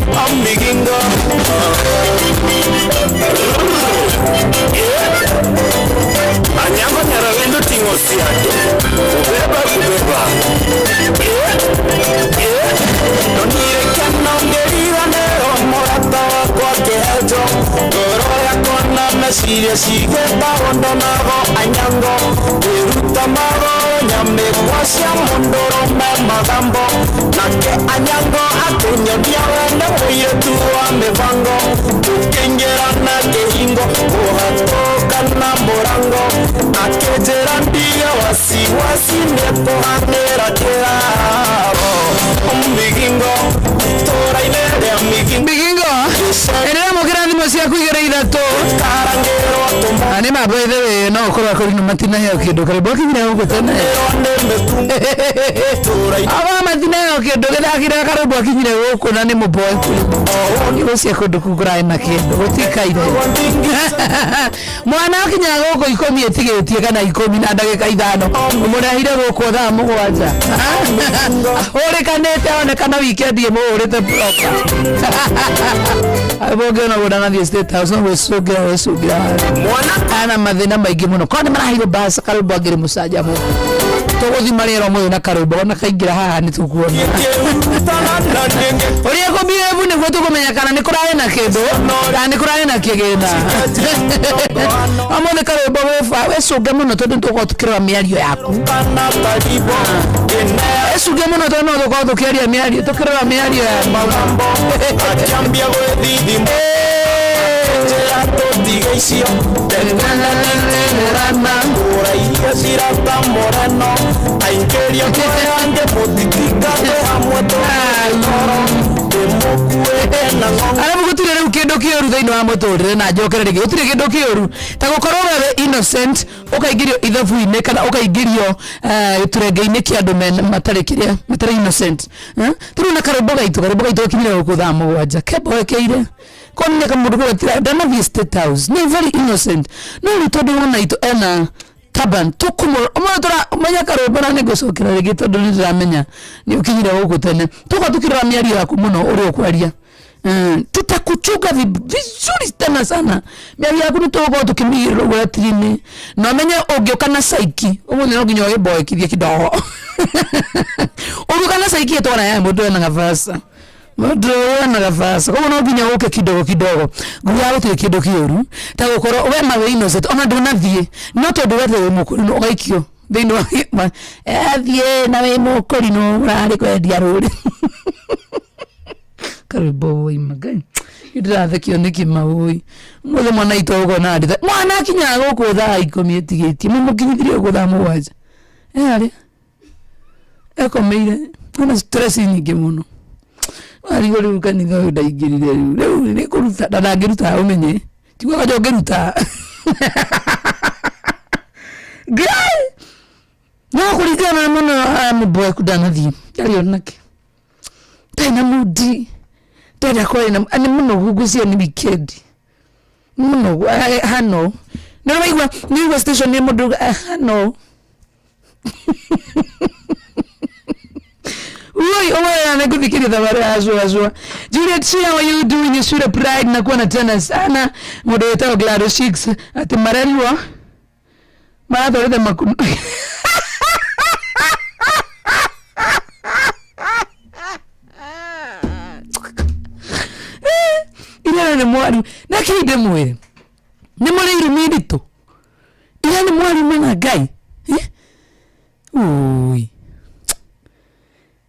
Amigingo. Siato kubeba kubeba ndonire kena ngĩriganĩrwo mũrata wakwa kĩhenjo ngoro yakwa na meciria cigĩtagwo ndonago anyango kwĩruta magoro nyamĩkwa cia mũndũrũme magambo nake anyango akĩnyonia wene mũirĩtu wa mĩbango tũkĩingĩra na kĩhingo kũhatũkana mũrango akĩnjĩra ndige wasiwasi nĩkũhanĩra kĩraro migingo itũra-inĩ rĩa migingo migingo endelea mukira thimũ ciaku igĩrĩ ithatũ na nĩ ma by the way no ũkorwo akũrinũ matinaheo kĩndũ karibu akinyire gũkũ tene aba matinaheo kĩndũ gĩthakire karibu akinyire gũkũ na nĩ mũboeku igũcia kũndũ kũu kũrarĩ na kĩndũ gũtikaire mwana akinyaga gũkũ ikũmi ĩtigĩtie kana ikũmi na ndagĩka ithano ũmũrehire gũkũ thaa mũgwanja ahũrĩkanĩte onekana wikendi ĩmũhũrĩte bloka ũngĩona ũguo ndanathiĩ State House no gwĩcũngĩra gwĩcũngĩra ana mathĩna maingĩ mũno korwo nĩ maraheirwo mbaca karũmbo angĩrĩ mũcanjamũ tũgũthima rĩera ũmũthĩ na karũmbo ona kaingĩra haha nĩ tũkuona ũrĩa kũbievu nĩguo tũkũmenya kana nĩ kũrarĩ na kĩndũ kana nĩ kũrarĩ na kĩgĩna ũmũthĩ karũmbo wĩcũnge mũno tondũ nĩtũgũkorwo tũkĩrora mĩario yaku wĩcũnge mũno tondũ no tũkorwo tũkĩaria mĩario tũkĩrora mĩario yaku akĩambia gwĩthithima njĩra tũtige icio ngũra iria cirata mũreno aingĩria kũrĩa mũtitika twĩ hamwe tũtoro ndĩmũkuĩte na ng'ong'o arabu gũtirĩ rĩu kĩndũ kĩũru thĩinĩ wa mũtũrĩre na njokere rĩngĩ gũtirĩ kĩndũ kĩũru ta gũkorwo we wĩ innocent ũkaingĩrio ithabu-inĩ kana ũkaingĩrio gĩturenge-inĩ kĩa andũ matarĩ kĩrĩa matarĩ innocent tũrĩ na karũmbo gaitũ gakinyire gũkũ thaa mũgwanja kemboekeire konia kamũndũ kau ndanathiĩ State House nĩ very innocent no rĩu tondũ wona itũ ena taban tukumå tå menya karwĩmbo na nĩ ngũcokera rĩngĩ tondũ nĩ ndĩramenya nĩ ũkinyire gũkũ tene tũka tũkĩrora mĩario yaku mũno ũrĩa ũkwaria tutakuchunga vizuri tena sana mĩario yaku nĩ tũgũkorwo tũkĩmĩigĩrĩra ũguo ratiri-inĩ na ũmenye ũngĩũka na caiki ũmũthĩ no nginya ũgĩmboekithie kidogo ũngĩũka na caiki ĩtwara ya mũndũ ena gabasa mũndũ ena gabasa koguo no nginya ũke kidogo kidogo nguga gũtirĩ kĩndũ kĩũru ta gũkorwo we ma wĩ innocent ona ndũnathiĩ no tondũ we wĩ mũkũrinũ ũgaikio thĩinĩ wa athiĩ na wĩ mũkũrinũ ũrarĩ kwendia rũrĩ karwĩmbo waima ngai ndĩrathekio nĩ kĩmaũi mũthĩ mwana itũ ũkona nditha mwana akinyaga gũkũ thaa ikũmi ĩtigĩtie mũmũkinyithirie gũkũ thaa mũgwanja arĩa ekomeire ena stress nyingĩ mũno arigwo rĩu kanitha ũyũ ndaingĩrire rĩu rĩu nĩ kũruta na ndangĩruta ũmenye tiguo kanja ũngĩruta ngai no kũringana mũno mũboeku ndanathiĩ ndarĩ onake ndarĩ na mudi ndenda kwaria na nĩ mũnogu ngwĩciria nĩ weekend nĩ mũnogu hano nĩ waigua nĩ waigua station nĩ mũndũ hano Oi, owe nikufikiria thabarĩ ya cua cua. Juliet Shia, how are you doing? You should pride na kuona tena sana. Mũndũ wĩtagwo Gladys Shicks atĩ marerirwo maratwarĩte makuno. Ira nĩ mwarimu na kĩ ndĩmwĩre nĩ mũrĩ irumi nditũ ira nĩ mwarimu na Ngai ui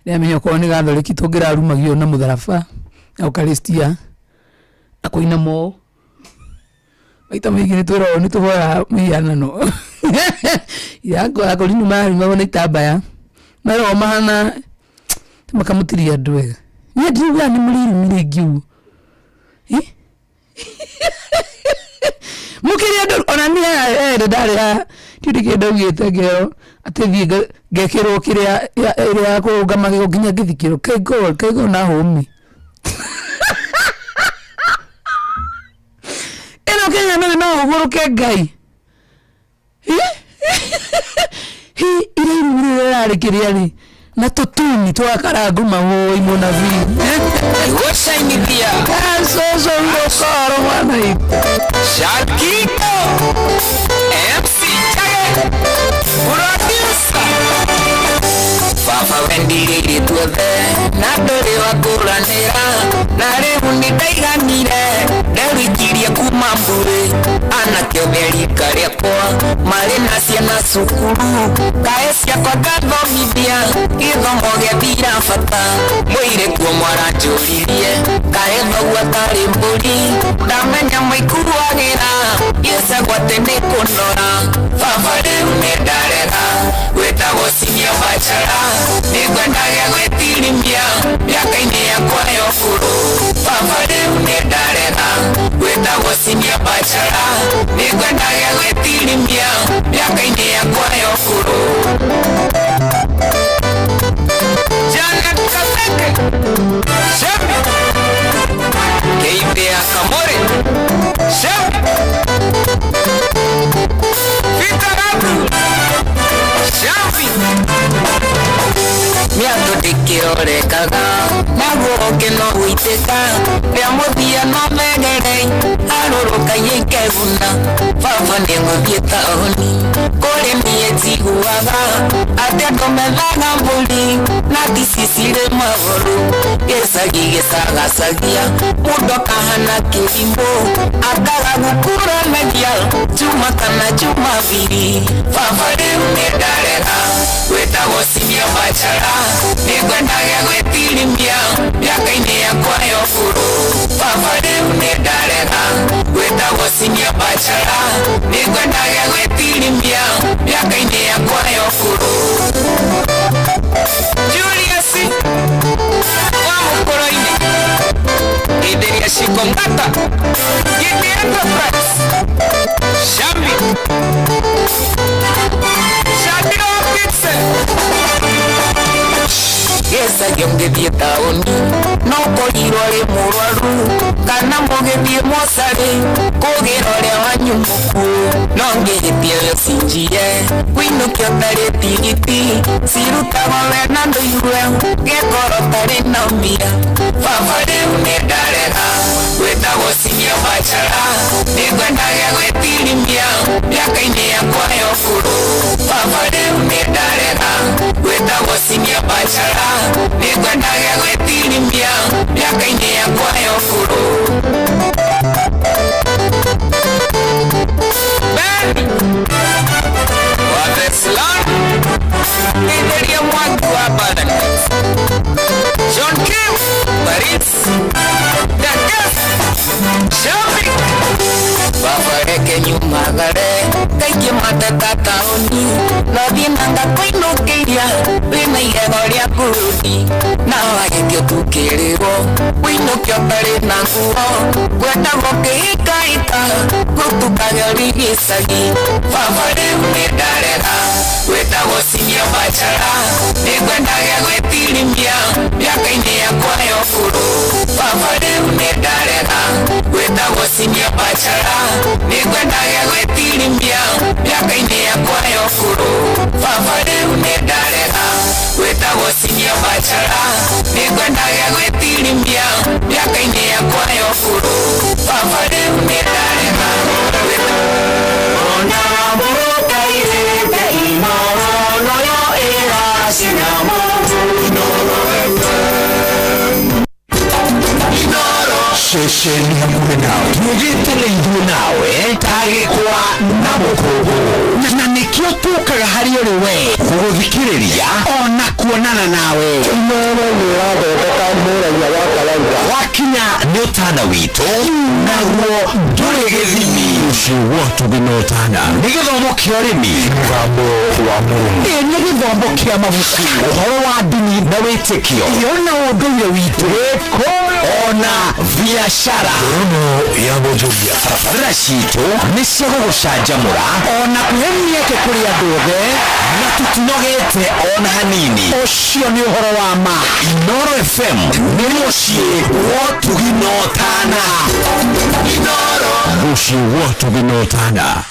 ndĩramenya okorwo nĩ gatholeki tũngĩrarumagio na mũtharaba na Eucharistia na kũina mo maita maingĩ nĩ twĩragwo nĩ tũhoyaga mĩhianano akũrinũ marumagwo na itambaya meragwo mahana makamũtiria andũ wega niĩ ndiugaga nĩ mũrĩ irumi rĩngĩ ũguo mũkĩrĩ andũ ona niĩ ere ndarĩ haha ndiũĩ kĩndũ ndaugĩte ngĩrwo atĩ thiĩ ngekĩrwo kĩrĩa ĩrĩa ya kũrũnga magego nginya ngĩthikĩrwo kaigoo na hũmi ĩno Kenya no ũgũrũke Ngai hi ira irumi rĩrĩa rĩrarĩ kĩrĩa rĩ na tũtuni twakarangu mawũi mũnabii Gũcainithia coco ngũkoro mwana itũ Shakito MC Chage. Na ndũrĩ wa kũranĩra na rĩu nĩ ndaiganire nderwikirie kuma mbũrĩ anake othe a rika rĩakwa marĩ na ciana cukuru kaĩ ciakwa ngathomithia gĩthomo gĩathira bata mũirĩtu ũmwe aranjũririe kaĩ thoguo atarĩ mbũri ndamenya maikuagĩra gĩcagwo atĩ nĩ kũnora baba rĩu nĩ ndarega gwĩtagwo senior bachelor nĩngwendaga gwĩtirimia mĩaka-inĩ yakwa ya ũkũrũ baba rĩu nĩ ndarega gwĩtagwo senior bachelor nĩngwendaga gwĩtirimia mĩaka-inĩ yakwa ya ũkũrũ. Janet Kaseke Shembe Keithia Kamore Shembe Peter Gabu Shambi mĩatũ ndĩkĩrorekaga naguo ũkĩno gũitĩka rĩa mũthia no megere arũrũkaia ikeguna baba nĩngũthiĩ taũni kũrĩ niĩ njiguaga atĩ andũ methaga mbũri na tici cirĩ magũrũ gĩcagi gĩcagacagia mũndũ akahana kĩrimũ akaga gũkũranagia juma kana jumabiri baba rĩu nĩ ndarega gwĩtagwo senior bachelor nĩngwendaga gwĩtirimia mĩaka-inĩ yakwa ya ũkũrũ baba rĩu nĩ ndarega gwĩtagwo senior bachelor nĩngwendaga gwĩtirimia mĩaka-inĩ yakwa ya ũkũrũ. Julius wa mũkũrũ-inĩ hĩndĩ ĩrĩa cikongata Gĩtĩ Enterprise Shambi Shandiro Pixel gĩcagi ũngĩthiĩ taũni no ũkorirwo rĩ mũrwaru kana mũgĩthiĩ mocarĩ kũgĩra ũrĩa wanyu mũkuũ no ngĩhĩtia gĩcinjie kũinũkio tarĩ tigiti cirutagwo we na ndũigue gĩkorwo tarĩ na mbia baba rĩu nĩ ndarega gwĩtagwo senior bachelor nĩngwendaga gwĩtirimia mĩaka-inĩ yakwa ya ũkũrũ baba rĩu nĩ ndarega gwĩtagwo senior bachelor nĩngwendaga gwĩtirimia mĩaka-inĩ yakwa ya ũkũrũ. Ben wa Beslan Kĩtheria Mwangi wa Balance John Kim Paris Dakar Shopping baba reke nyumagare kaingĩ mateta taũni no thiĩ na ngakũinũkĩria wĩna igego rĩa ngurudi na wagĩtio tukĩrĩrwo wĩinũkio ũtarĩ na nguo ngwendagwo kĩhikaika gũtukagio rĩ gĩcagi baba rĩu nĩ ndarega gwĩtagwo senior bachelor nĩngwendaga gwĩtirimia mĩaka-inĩ yakwa ya ũkũrũ baba rĩu nĩ ndarega gwĩtagwo senior bachelor nĩngwendaga gwĩtirimia mĩaka-inĩ yakwa ya ũkũrũ baba rĩu nĩ ndarega gwĩtagwo senior bachelor nĩngwendaga gwĩtirimia mĩaka-inĩ yakwa ya ũkũrũ baba rĩu nĩ ndarega. Ona mũrũkairĩte Inoro noyo ĩracina Inoro FM Inoro ceceni hakuhĩ nawe tũgĩte na ithuĩ nawe tagĩkwa na mũkũngũ na nĩkĩo tũkaga harĩ ũrĩ we gũgũthikĩrĩria ona kuonana nawe. Inoro nĩĩrathondeka mũraia wa kawaida wakinya nĩ ũtana witũ naguo ndũrĩ gĩthimi ũcio wotugi na ũtana nĩ gĩthomo kĩa ũrĩmi mũgambo wa mũrĩmi ĩ nĩ gĩthomo kĩa mabuku ũhoro wa ndini na wĩtĩkio iyo na ũndũire witũ ona biashara Rono ya Bonjovia barabara citũ nĩ cia gũgũcanjamũra ona kũhe mĩeke kũrĩ andũ othe na tũtinogete ona hanini ũcio nĩ ũhoro wa ma. Inoro FM nĩ mũciĩ wa ũtugi na ũtana. Inoro mũciĩ wa ũtugi na ũtana.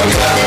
Yo